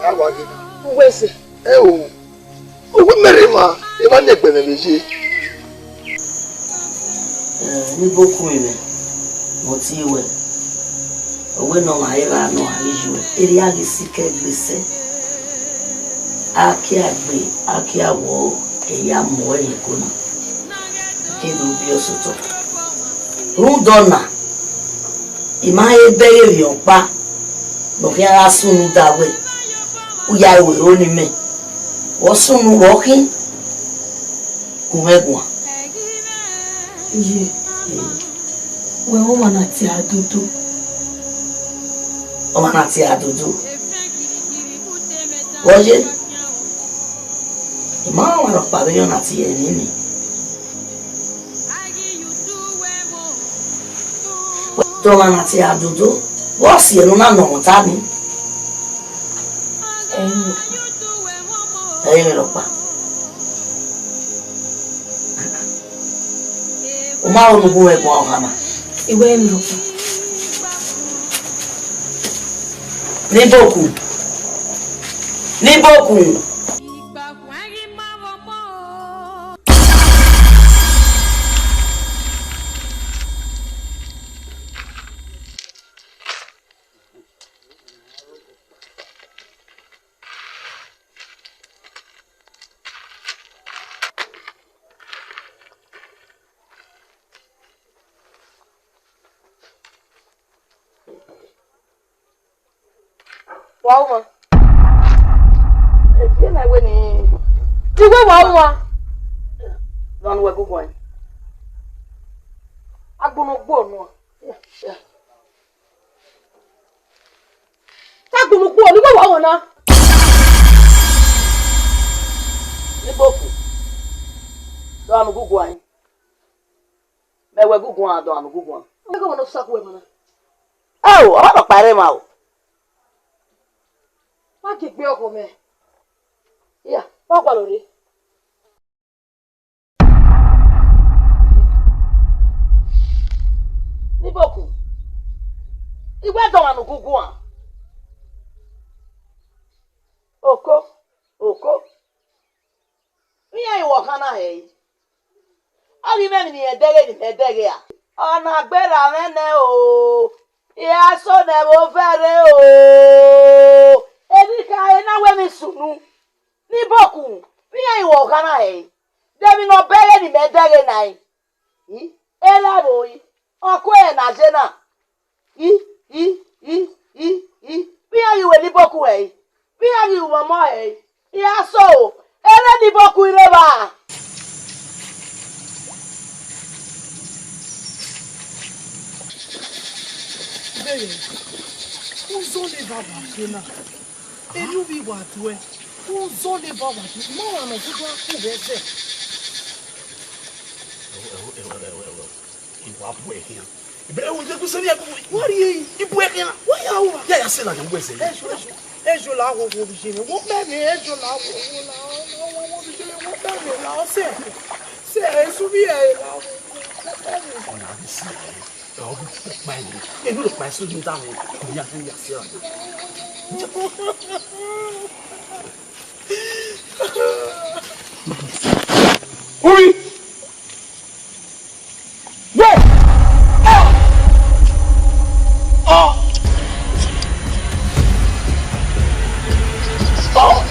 a wa ghe na. Uwẹ ẹzẹ. Ẹ o, uwẹ mẹ rre mwa, emwa ne ẹgbẹ mwẹ vbe ye. Ẹ, ne I bọ ku mwẹ, mẹ ọtẹn wẹ. Ọ wẹ ne ọmwa erha nọ a ghi yu ẹre, erriọ a ghi sikẹ gbe sẹ. A kia gbe, a kia wọ, ẹ ya mu ẹre ye eko na. Ke do biẹ ọse otọ. Rhunmwuda ọna, I ma he bẹghe emwi ọkpa ne ọ khian gha sunu da wẹ, u ya ru ero ne imẹ, vbe ọ sunu vbe ọ khin, gu mwẹ guan. Iye, wẹ ọmwa na tie adodo. Ọmwa na tie adodo. Vbe ọ ye? I ma rẹn ọmwa rhọkpa vbe erriọ na tie ẹre nene. Wẹ te ọmwa na tie adodo, vbe ọ si ẹre ne u na nọ ọmwata ni? Ẹi, ẹi mwẹ rhọkpa. U ma ho ne u gu mwẹ guan ọkhan na? I wẹ ẹi mwẹ rhọkpa. Ni bokun. Ni bokun. Wa uma. Etie na wẹ ni. Tigbe wa uma. Gha ne uwẹ guguan. Agbọn ne ọ gbe unu. Te agbọn ne ọ gbe unu, wa uma na. Ni bokun. Gha ne uwẹ guguan. Mẹ wẹ guguan, dọ anu guguan. Ẹghẹ ọmọ ne ọ sa khuẹ emwa na. Ẹo, ọmwa nọkpa rre emwa o. Wa gie egbe ọghọ mẹ. Ya, wa gualọ rre. Ni bokun. I wẹ dọ anu guguan. Oko, oko. Iran i wẹ ọkhan na hẹ ẹre. Ọ ghi mwẹ emwi ne irẹn dẹghe ne imẹ dẹghe a? Ọ na gberra mwẹ nẹ o, I ra so nẹ vbe ovẹrhe o. Erha ekhare na wẹ emwi sunu, ni bokun, vbe iran i wẹ ọkhan na hẹ ẹre. De emwi ne ọ bẹghe ne imẹ dẹghe na ẹre? I, erha vbe ori, ọ ku ẹre ne a ye na. I, i, i, i, i, vbe iran ghi wẹ ni bokun hẹ ẹre? Vbe iran ghi wẹ ọmọ hẹ ẹre? I ra so, erha ni bokun rre evba. Bẹghe, uzọ ne evba wa ye na. Eni uvbi wa duẹ, uzọ ne evba wa ye, ma wa nọ gudu a ku vbe ẹzẹ. Ẹwẹ, ẹwẹ, ẹwẹ, ẹwẹ, ẹwẹ. I wa bu ẹre khian. Ibẹ ẹwẹ, jẹ gu sẹ ni ẹkọ. Wa rhie. I bu ẹre khian. Wa ya ru. Ya ya sẹ ladian, u wẹ sẹ. Ẹjo, ẹjo, ẹjo la wo wo ye ne. Wo mẹ mi, ẹjo la wo wo la wo wo ye ne. Wo mẹ mi la ọ sẹ. Sẹ, esu vbi ẹ la wo wo. Wo mẹ mi. Ọna ghi si ẹ. Ọ ghi kpa ẹre. Enu lo kpa ẹre so ni da wo. Ko ya, ko ya sẹ ladian. Uri! Wẹ! Ọ! Ọ! Ọ!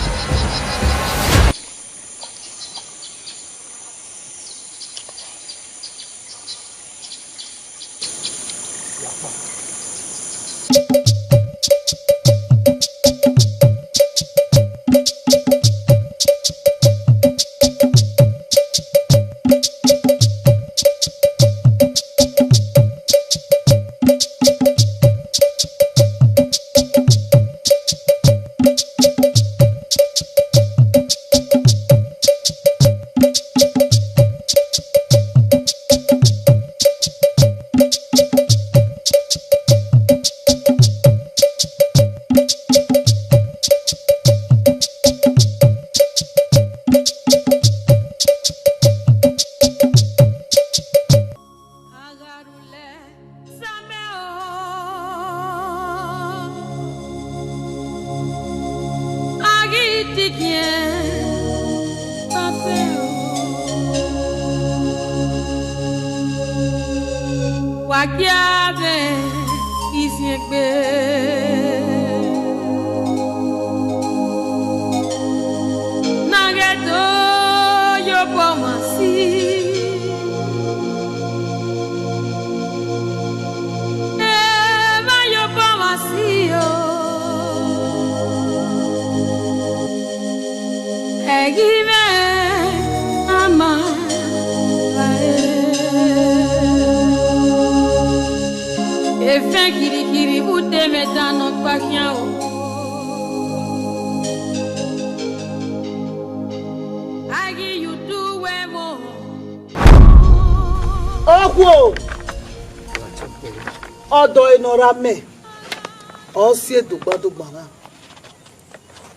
Wa gia vbe izi Egbe na ghẹ do ye obọ mwa si, emwa ye obọ mwa si o. Ẹghẹ mwẹ a ma ra ẹre. Efẹn kirikiri vbe ude mwẹ dan nọkpa khian o. A ghi ye udu wẹ ẹmwẹ. Okhuo, ọdọ ne ọ ra mẹ, ọ si edogbadogba na.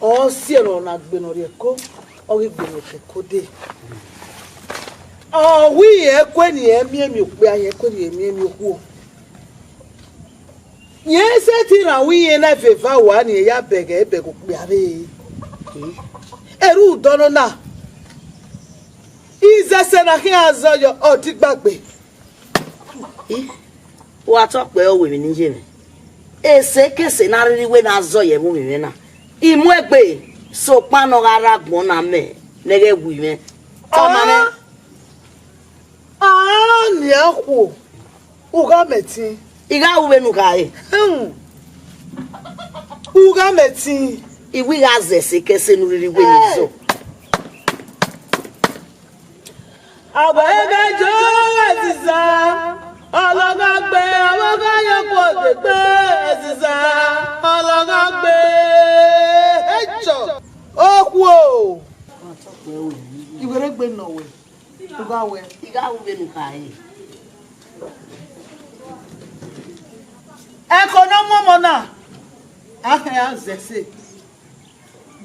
Ọ si ẹre ọ na gbe ne ọ rhie ẹko, ọ ghi gbe ne ọ ke ẹko dee. Ọ wi ẹko ne irẹn miẹn miẹn okpia, irẹn ẹko ne irẹn miẹn miẹn okhuo. Irẹn sẹtin rhan uwu irẹn na vbe eva ua ne irẹn ya bẹghe ẹbẹghe okpia vbe. Erha udọ nọ na, izẹsẹ na khian zẹ yọ ọdigbagbe. I, wa tọ kpẹ ọvbehe emwi ne I ye mwẹ. Esekese ne a rhirhi wẹ ne a zọ ye ẹvbo mwẹ na, I mu egbe, sokpan ne ọ gha rre agbọn na mẹ ne ẹ ghẹ wi mwẹ. Tọ ma mwẹ. A, a nian khuo, u gha mẹ ẹtin. I gha ru vbene u khare. Hmm. U gha mẹ ẹtin. I wẹ I gha zẹ esekese ne u rhirhi wẹ ne I zọ. Avbe ẹghẹ jọ ẹziza, ọlọghọngbe, avbe ọghe ayọn khuo degbe, ẹziza, ọlọghọngbe. Ẹchọ, okhuo. Iwerriegbe nọ wẹ, u gha wẹ. I gha ru vbene u khare. Ẹko ne ọ mu ọmọ na, a khẹ ra zẹ ẹse.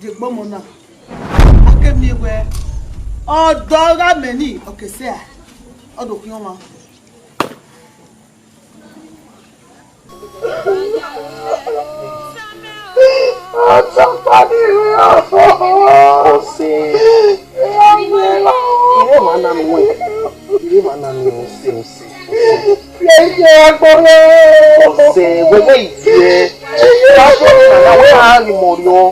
Diegbọmọ na, a ke miẹn wẹ ọdọ gha mẹ ni, ọ ke sẹ a, ọ do khian ọmwa. Ọtọkpa ni rẹ ọse. Ire ma na nuẹn, ire ma na nuẹn ọse, ọse, ọse. Ọse, wẹ wẹ ivie. Wa sọ na wẹ a ghi mọ rriọ.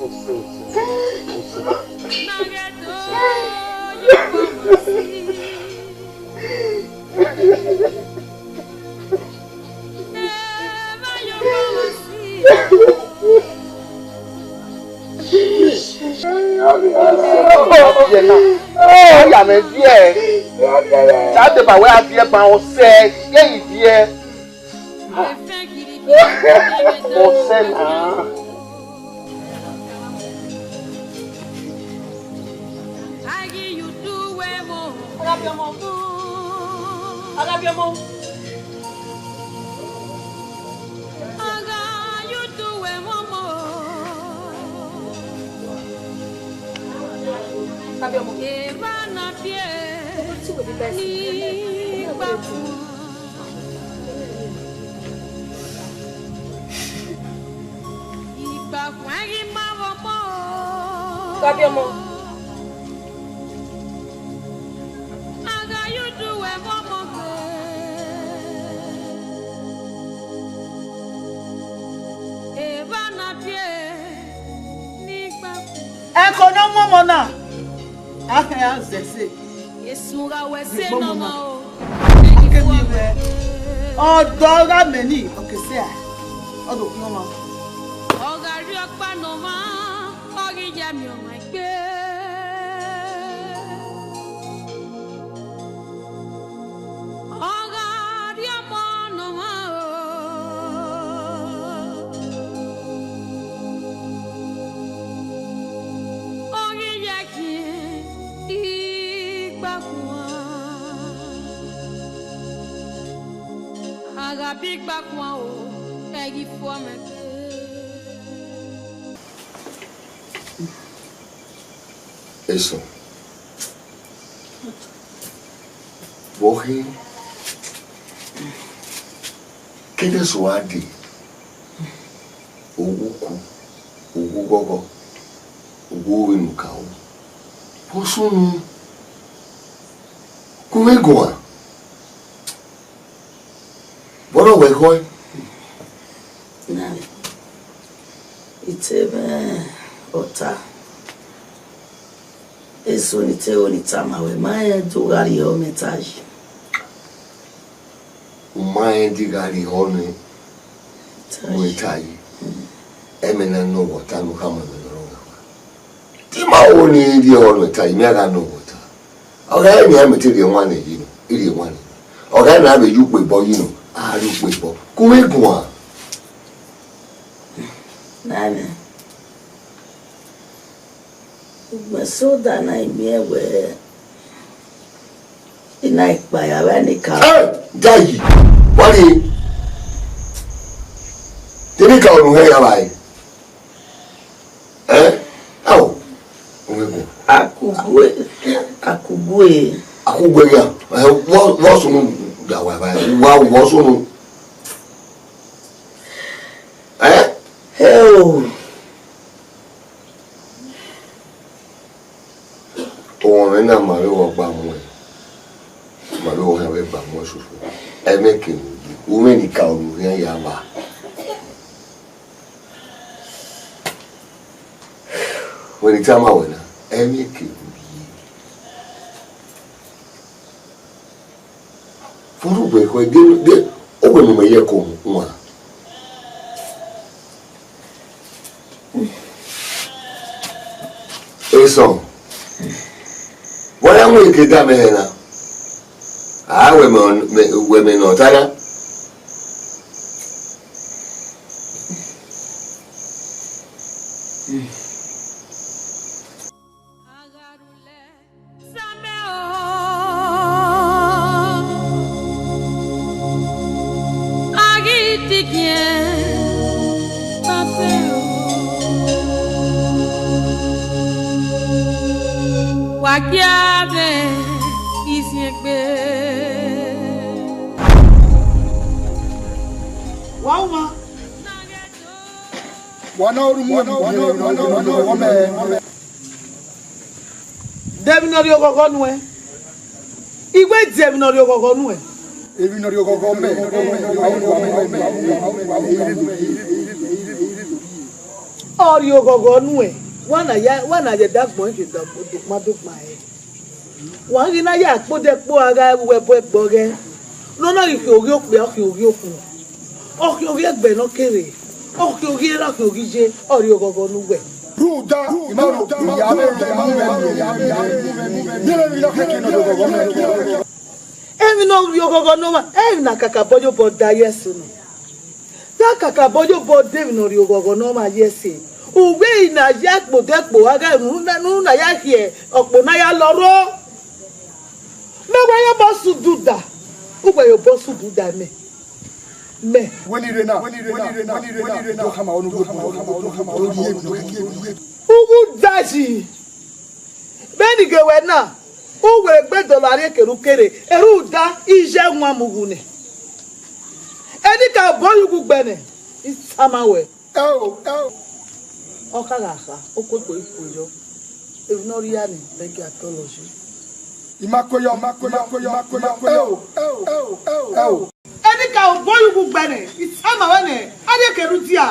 Ọse, ọse, ọse. Ọya mwẹ viẹ. Te a deba wẹ a viẹ ban ọsẹ, ye ivie. Ọsẹ na. Agabiọmọ. Agabiọmọ. Agabiọmọ. Agabiọmọ. Ẹko ne ọ mu ọmọ na, a khẹ ra zẹ ẹse. Esu gha wẹ ẹse ne ọmọ o. A ke miẹn wẹ ọdọ gha mẹ ni, ọ ke sẹ a, ọ do khian ọmwa. Ọ gha rrie ọkpa ne ọmwa, ọ ghi ya miẹn ọmwa egbe. Ọ gha rrie ọmọ ne ọmwa o, ọ ghi ya gie igbakuan. A gha bi igbakuan o, ẹ ghi fo amẹ ke. Eso. Vbe ọ khin, kevbe eso a dee, owa uku, owa ughọghọ, owa vbene u ka ru. Vbe ọ sunu, gu mwẹ guan. Wẹ khọe. Na, I te mwẹ ọta. Eso ni te ro ni tama wẹ, ma rẹn do gha rhie ọmẹ ta yi. U ma rẹn di gha rhie ọmẹ ta yi. Ẹmwẹ na nọ wẹ ọta ne u khama mwẹ nọ rọ wẹ. Te ima ho ne I rhie ọmẹ ta yi, mẹ a gha nọ wẹ ọta. Ọ gha rẹn nian, mẹ te rhie wan nẹ yi nọ, I rhie wan nẹ. Ọ gha rẹn a vbe ye ukpe bọ yi nọ, a rhie ukpe bọ. Ku mwẹ guan. Nana, ugbẹn soda na I miẹn wẹẹ, I na kpa ya vbe ẹneka. Ẹ, Dayi, wa rhie. Te nika unu hẹ ya vba ẹe? Ẹ? Ao. Owego. Akugue, akugue. Akugue ya. Ẹ, wọ, wọ sunu da wa vba ẹe. Wa, wọ sunu. Ẹ? Heo. Ọmwẹ na ma vbe wọ gba muẹn, ma vbe wọ khian vbe gba muẹn soso. Ẹmwẹ kevbe uyi, u mwẹ nika unu khian ya vba. Wẹ ne I tama wẹ na, ẹmwẹ kevbe uyi. Fọrọ ugbẹn ekhọe de, de, ugbẹn ne u mẹ ye ẹko wan. Esọn, wa ya mu eke da mẹ hẹ na. A wẹ mẹ, wẹ mẹ nọ ta na. Wa gia vbe iziẹn gbe. Wa wan. Wa na ru mu, wa na ru mu, wa na ru mu, wa na ru mu. De emwi ne ọ rhie oghọghọ nuẹn? I wẹ de emwi ne ọ rhie oghọghọ nuẹn? Emwi ne ọ rhie oghọghọ mẹ. Ọ rhie oghọghọ nuẹn, wa na ya, wa na ya ẹdẹ agbọn ẹn ke dokpan dokpan ẹre. Wa ghi na ya kpodẹ kpo a gha ru ẹbọ ẹgbẹ ọghẹ, ne ọ na ghi khian oghi okpia, ọ khian oghi okhuo, ọ khian oghi ẹgbẹ ne ọ kere, ọ khian oghi erha, ọ khian oghi iye, ọ rhie oghọghọ ne uwẹ. Rhunmwuda, I ma rhunmwuda, I ma rhunmwuda, I ma rhunmwuda, I ma rhunmwuda, I ma rhunmwuda. Emwi ne ọ rhie oghọghọ ne ọmwa, emwi ne a kakabọ ye obọ da ye ẹse nọ. Te a kakabọ ye obọ da emwi ne ọ rhie oghọghọ ne ọmwa ye ẹse. Uwẹ na ya kpodẹ kpo a gha ru ne unu na ya khiẹ ọkpọ na ya lọ rro. Mẹ wẹ ya obọ sududa, uwẹ ya obọ sududa mẹ. Mẹ. Wẹ ni rre na, wẹ ni rre na, wẹ ni rre na, wẹ ni rre na, do khama ọnu, do khama ọnu, do khama ọnu, do khama ọnu. Uwu dayi. Vbene I ghe wẹ na, uwẹ egbe dọlọ arrie kere ukere, erha uda iye wan mu uwu nẹ. Enikaro bọ ye uwu gbẹ nẹ, I tama wẹ. Ẹo, ẹo. Ọ kha gha kha, ọ ku ekpo ikhuo yọ. Emwi ne ọ rhia ni, mẹ gie a tọlọ yi. I ma ko yọ, I ma ko yọ, I ma ko yọ, I ma ko yọ. Ẹo, ẹo, ẹo, ẹo, ẹo. Enikaro bọ ye uwu gbẹ nẹ, I tama wẹ nẹ, arrie kere udia.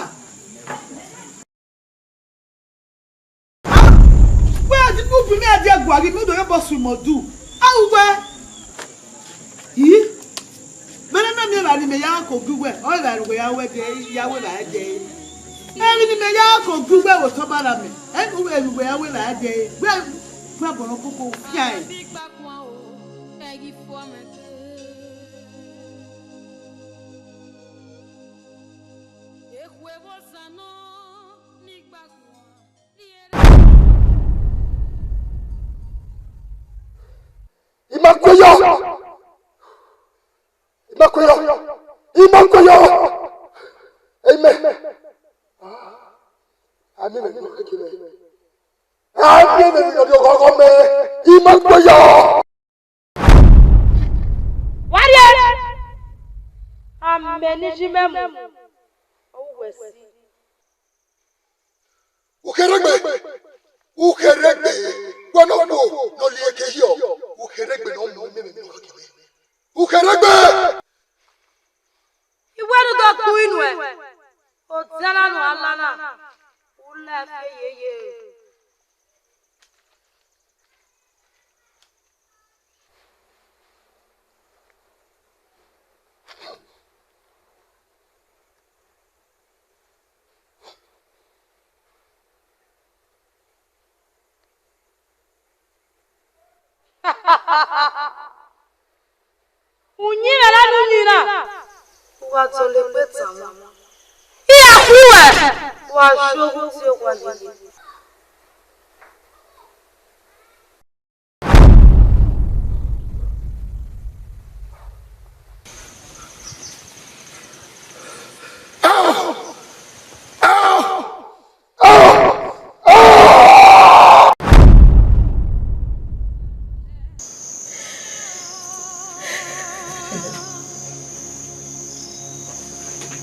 Wẹ a ti kpu bu mẹ a dia gua ghi mu do ye obọ su imọdu. A ru wẹ. Yi. Vbene na miẹn evba ni mẹ ya ko gu wẹ, ọ evba ne uwẹ ya wẹ dẹ, ya wẹ evba dẹ. Emwi ni mẹ ya ko gu wẹ vbe otọ ọba na mẹ. Ẹ, emwi uwẹ ya wẹ evba dẹ. Wẹ, wẹ bọlọ koko fian. I ma ko yọ. I ma ko yọ. I ma ko yọ. Amen. Amen. Amen. Amen. Amen. Amen. I ma ko yọ. Wa rrie! Amẹ ne I yi mẹ mu, ọ ru wẹ si. Ukherhegbe! Ukherhegbe! Wẹ ne ọ kpo ne ọ li eke hiọ, ukherhegbe ne ọ mu mẹ, mẹ ne ọ gha gie mwẹ. Ukherhegbe! Uyinmwẹ na ne uyinmwẹ na. U gha dọlegbe tama. Iran khu ruẹ. Wa shoghu tie owa lele.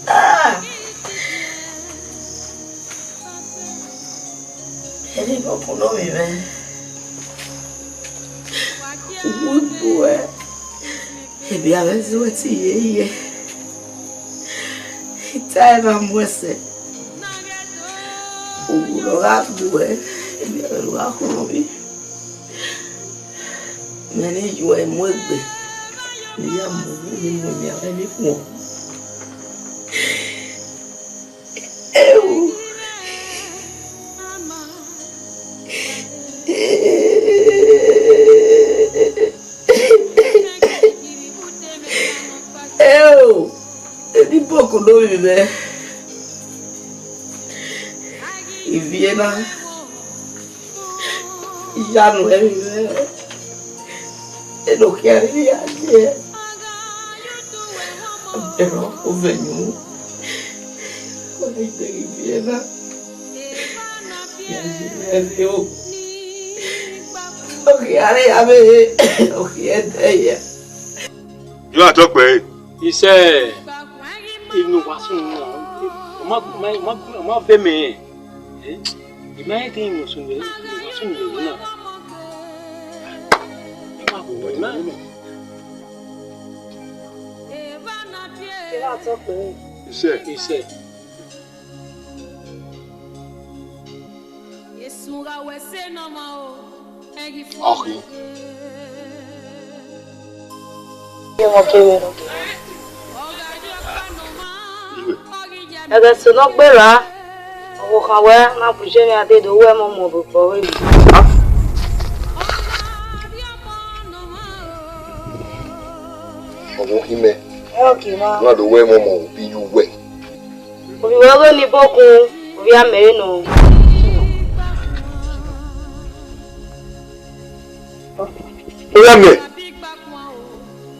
Ah! Ẹre ibọkun nọ vbe mwẹ. Uwu igbuẹ, ebia mwẹ zẹ uwẹ te iye iye. I ta ẹmwẹ mu ẹsẹ. Uwu ne ọ gha gbuẹ, ebia mwẹ ne ọ gha khọn vbe. Mẹ ne iyuẹ mu egbe, ne I ya mu uwu ni mu emianmwẹ ni khuọn. Ewu. Eo, eni bọkun do vbe mwẹ. Ivie na, I ya nuẹn vbe mwẹ. Eno khian rhirhi a ye. Ẹrọ ovẹn yu. Ọ ghi deghe ivie na. Ya ye ẹre o. Ọ khian rre ya vbe, ọ khian ẹdẹ ya. Ju atọ kpẹre. Isẹ, inu wa sunu na, ọ ma, ọ ma, ọ ma, ọ ma bẹ mẹ. Eh? I ma rẹn te inu sunu, inu wa sunu na. I ma gu wẹ na. Isẹ. Isẹ. Ọkhi. Ẹghẹ eso ne ọ gberra, ọvbokhan wẹ na bu iye mwẹ a dede, owẹ mọ mu ọvbokhan ọvbehe. Ọvbokhan mẹ, Ẹ ọ gie mwa. Na do wẹ mọ mọ obi ye uwẹ. Ovbi wẹ ghe ni bokun, ovbi amẹ re nọ. Ovbi amẹ.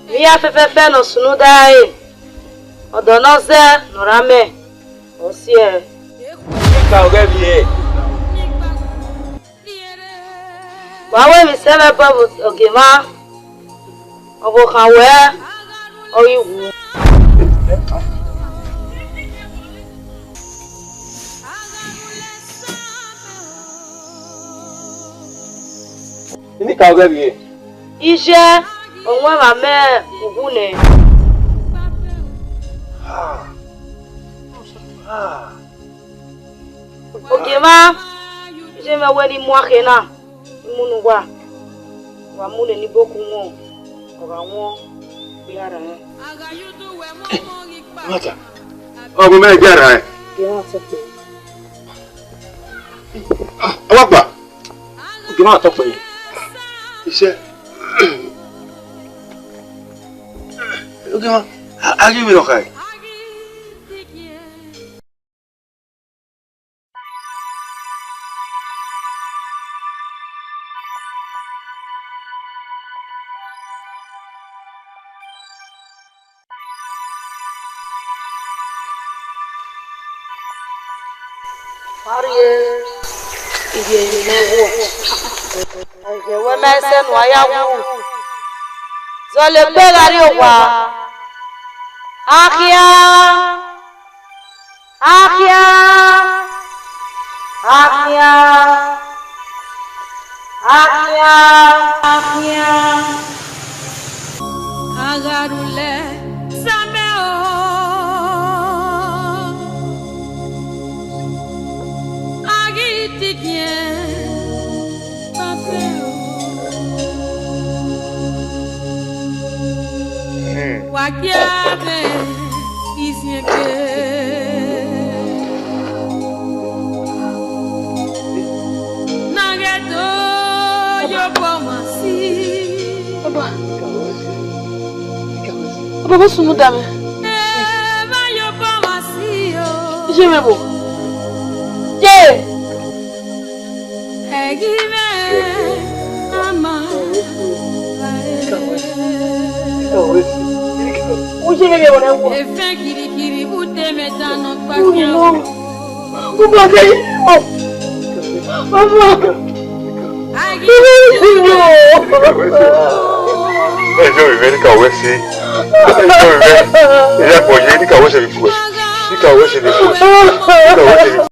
Vbe iran fẹfẹfẹ ne ọ sunu da ẹre, ọdọ ne ọ zẹ ne ọ rre amẹ, ọ si ẹe. Ika ọghẹ vbiẹ. Wa wẹ emwi sẹ mwẹ bọ vbe ogie mwa, ọvbokhan wẹ ọ ghi wu. Nika ọghẹ vbiẹ. Iye, ọ wan emwa mẹ uwu nẹ. Ogie mwa, iye mwẹ wẹ ne I mu akhe na, I mu ne uwa, wa mu ne eni bokun wọn, ọ gha wọn gbe ara rẹn. Mata, ọ gu mẹ gbe ara rẹn. Ogie mwa sẹkpe. Ọ wa gba. Ogie mwa tọ kpẹre. Isẹ. Ogie mwa, a, a ghi vbe rọ khae. Ọrhie, ivie ne ọ wọ. Ẹghẹ wẹ mẹ sẹ ne uwa ya wu. Zọlegbe gha rrie owa. Akhian. Akhian, akhian, akhian, akhian. Agharulẹ samẹ o, a ghi tigiẹn. Wa gia mwẹ iziẹn ke. Na ghẹ do ye obọ mwa si. Baba, sunu da mwẹ. Iye mwẹ vbo? Ye! Uye mwẹ vbe ẹvbo na wo. Unu nọ. Ọmọ. Ọmọ. Ẹjọ́ ìwé ní kàwé sí. Ẹjọ́ ìwé. Ẹjọ́ ìwé ní kàwé sí. Ní kàwé sí. Ní kàwé sí.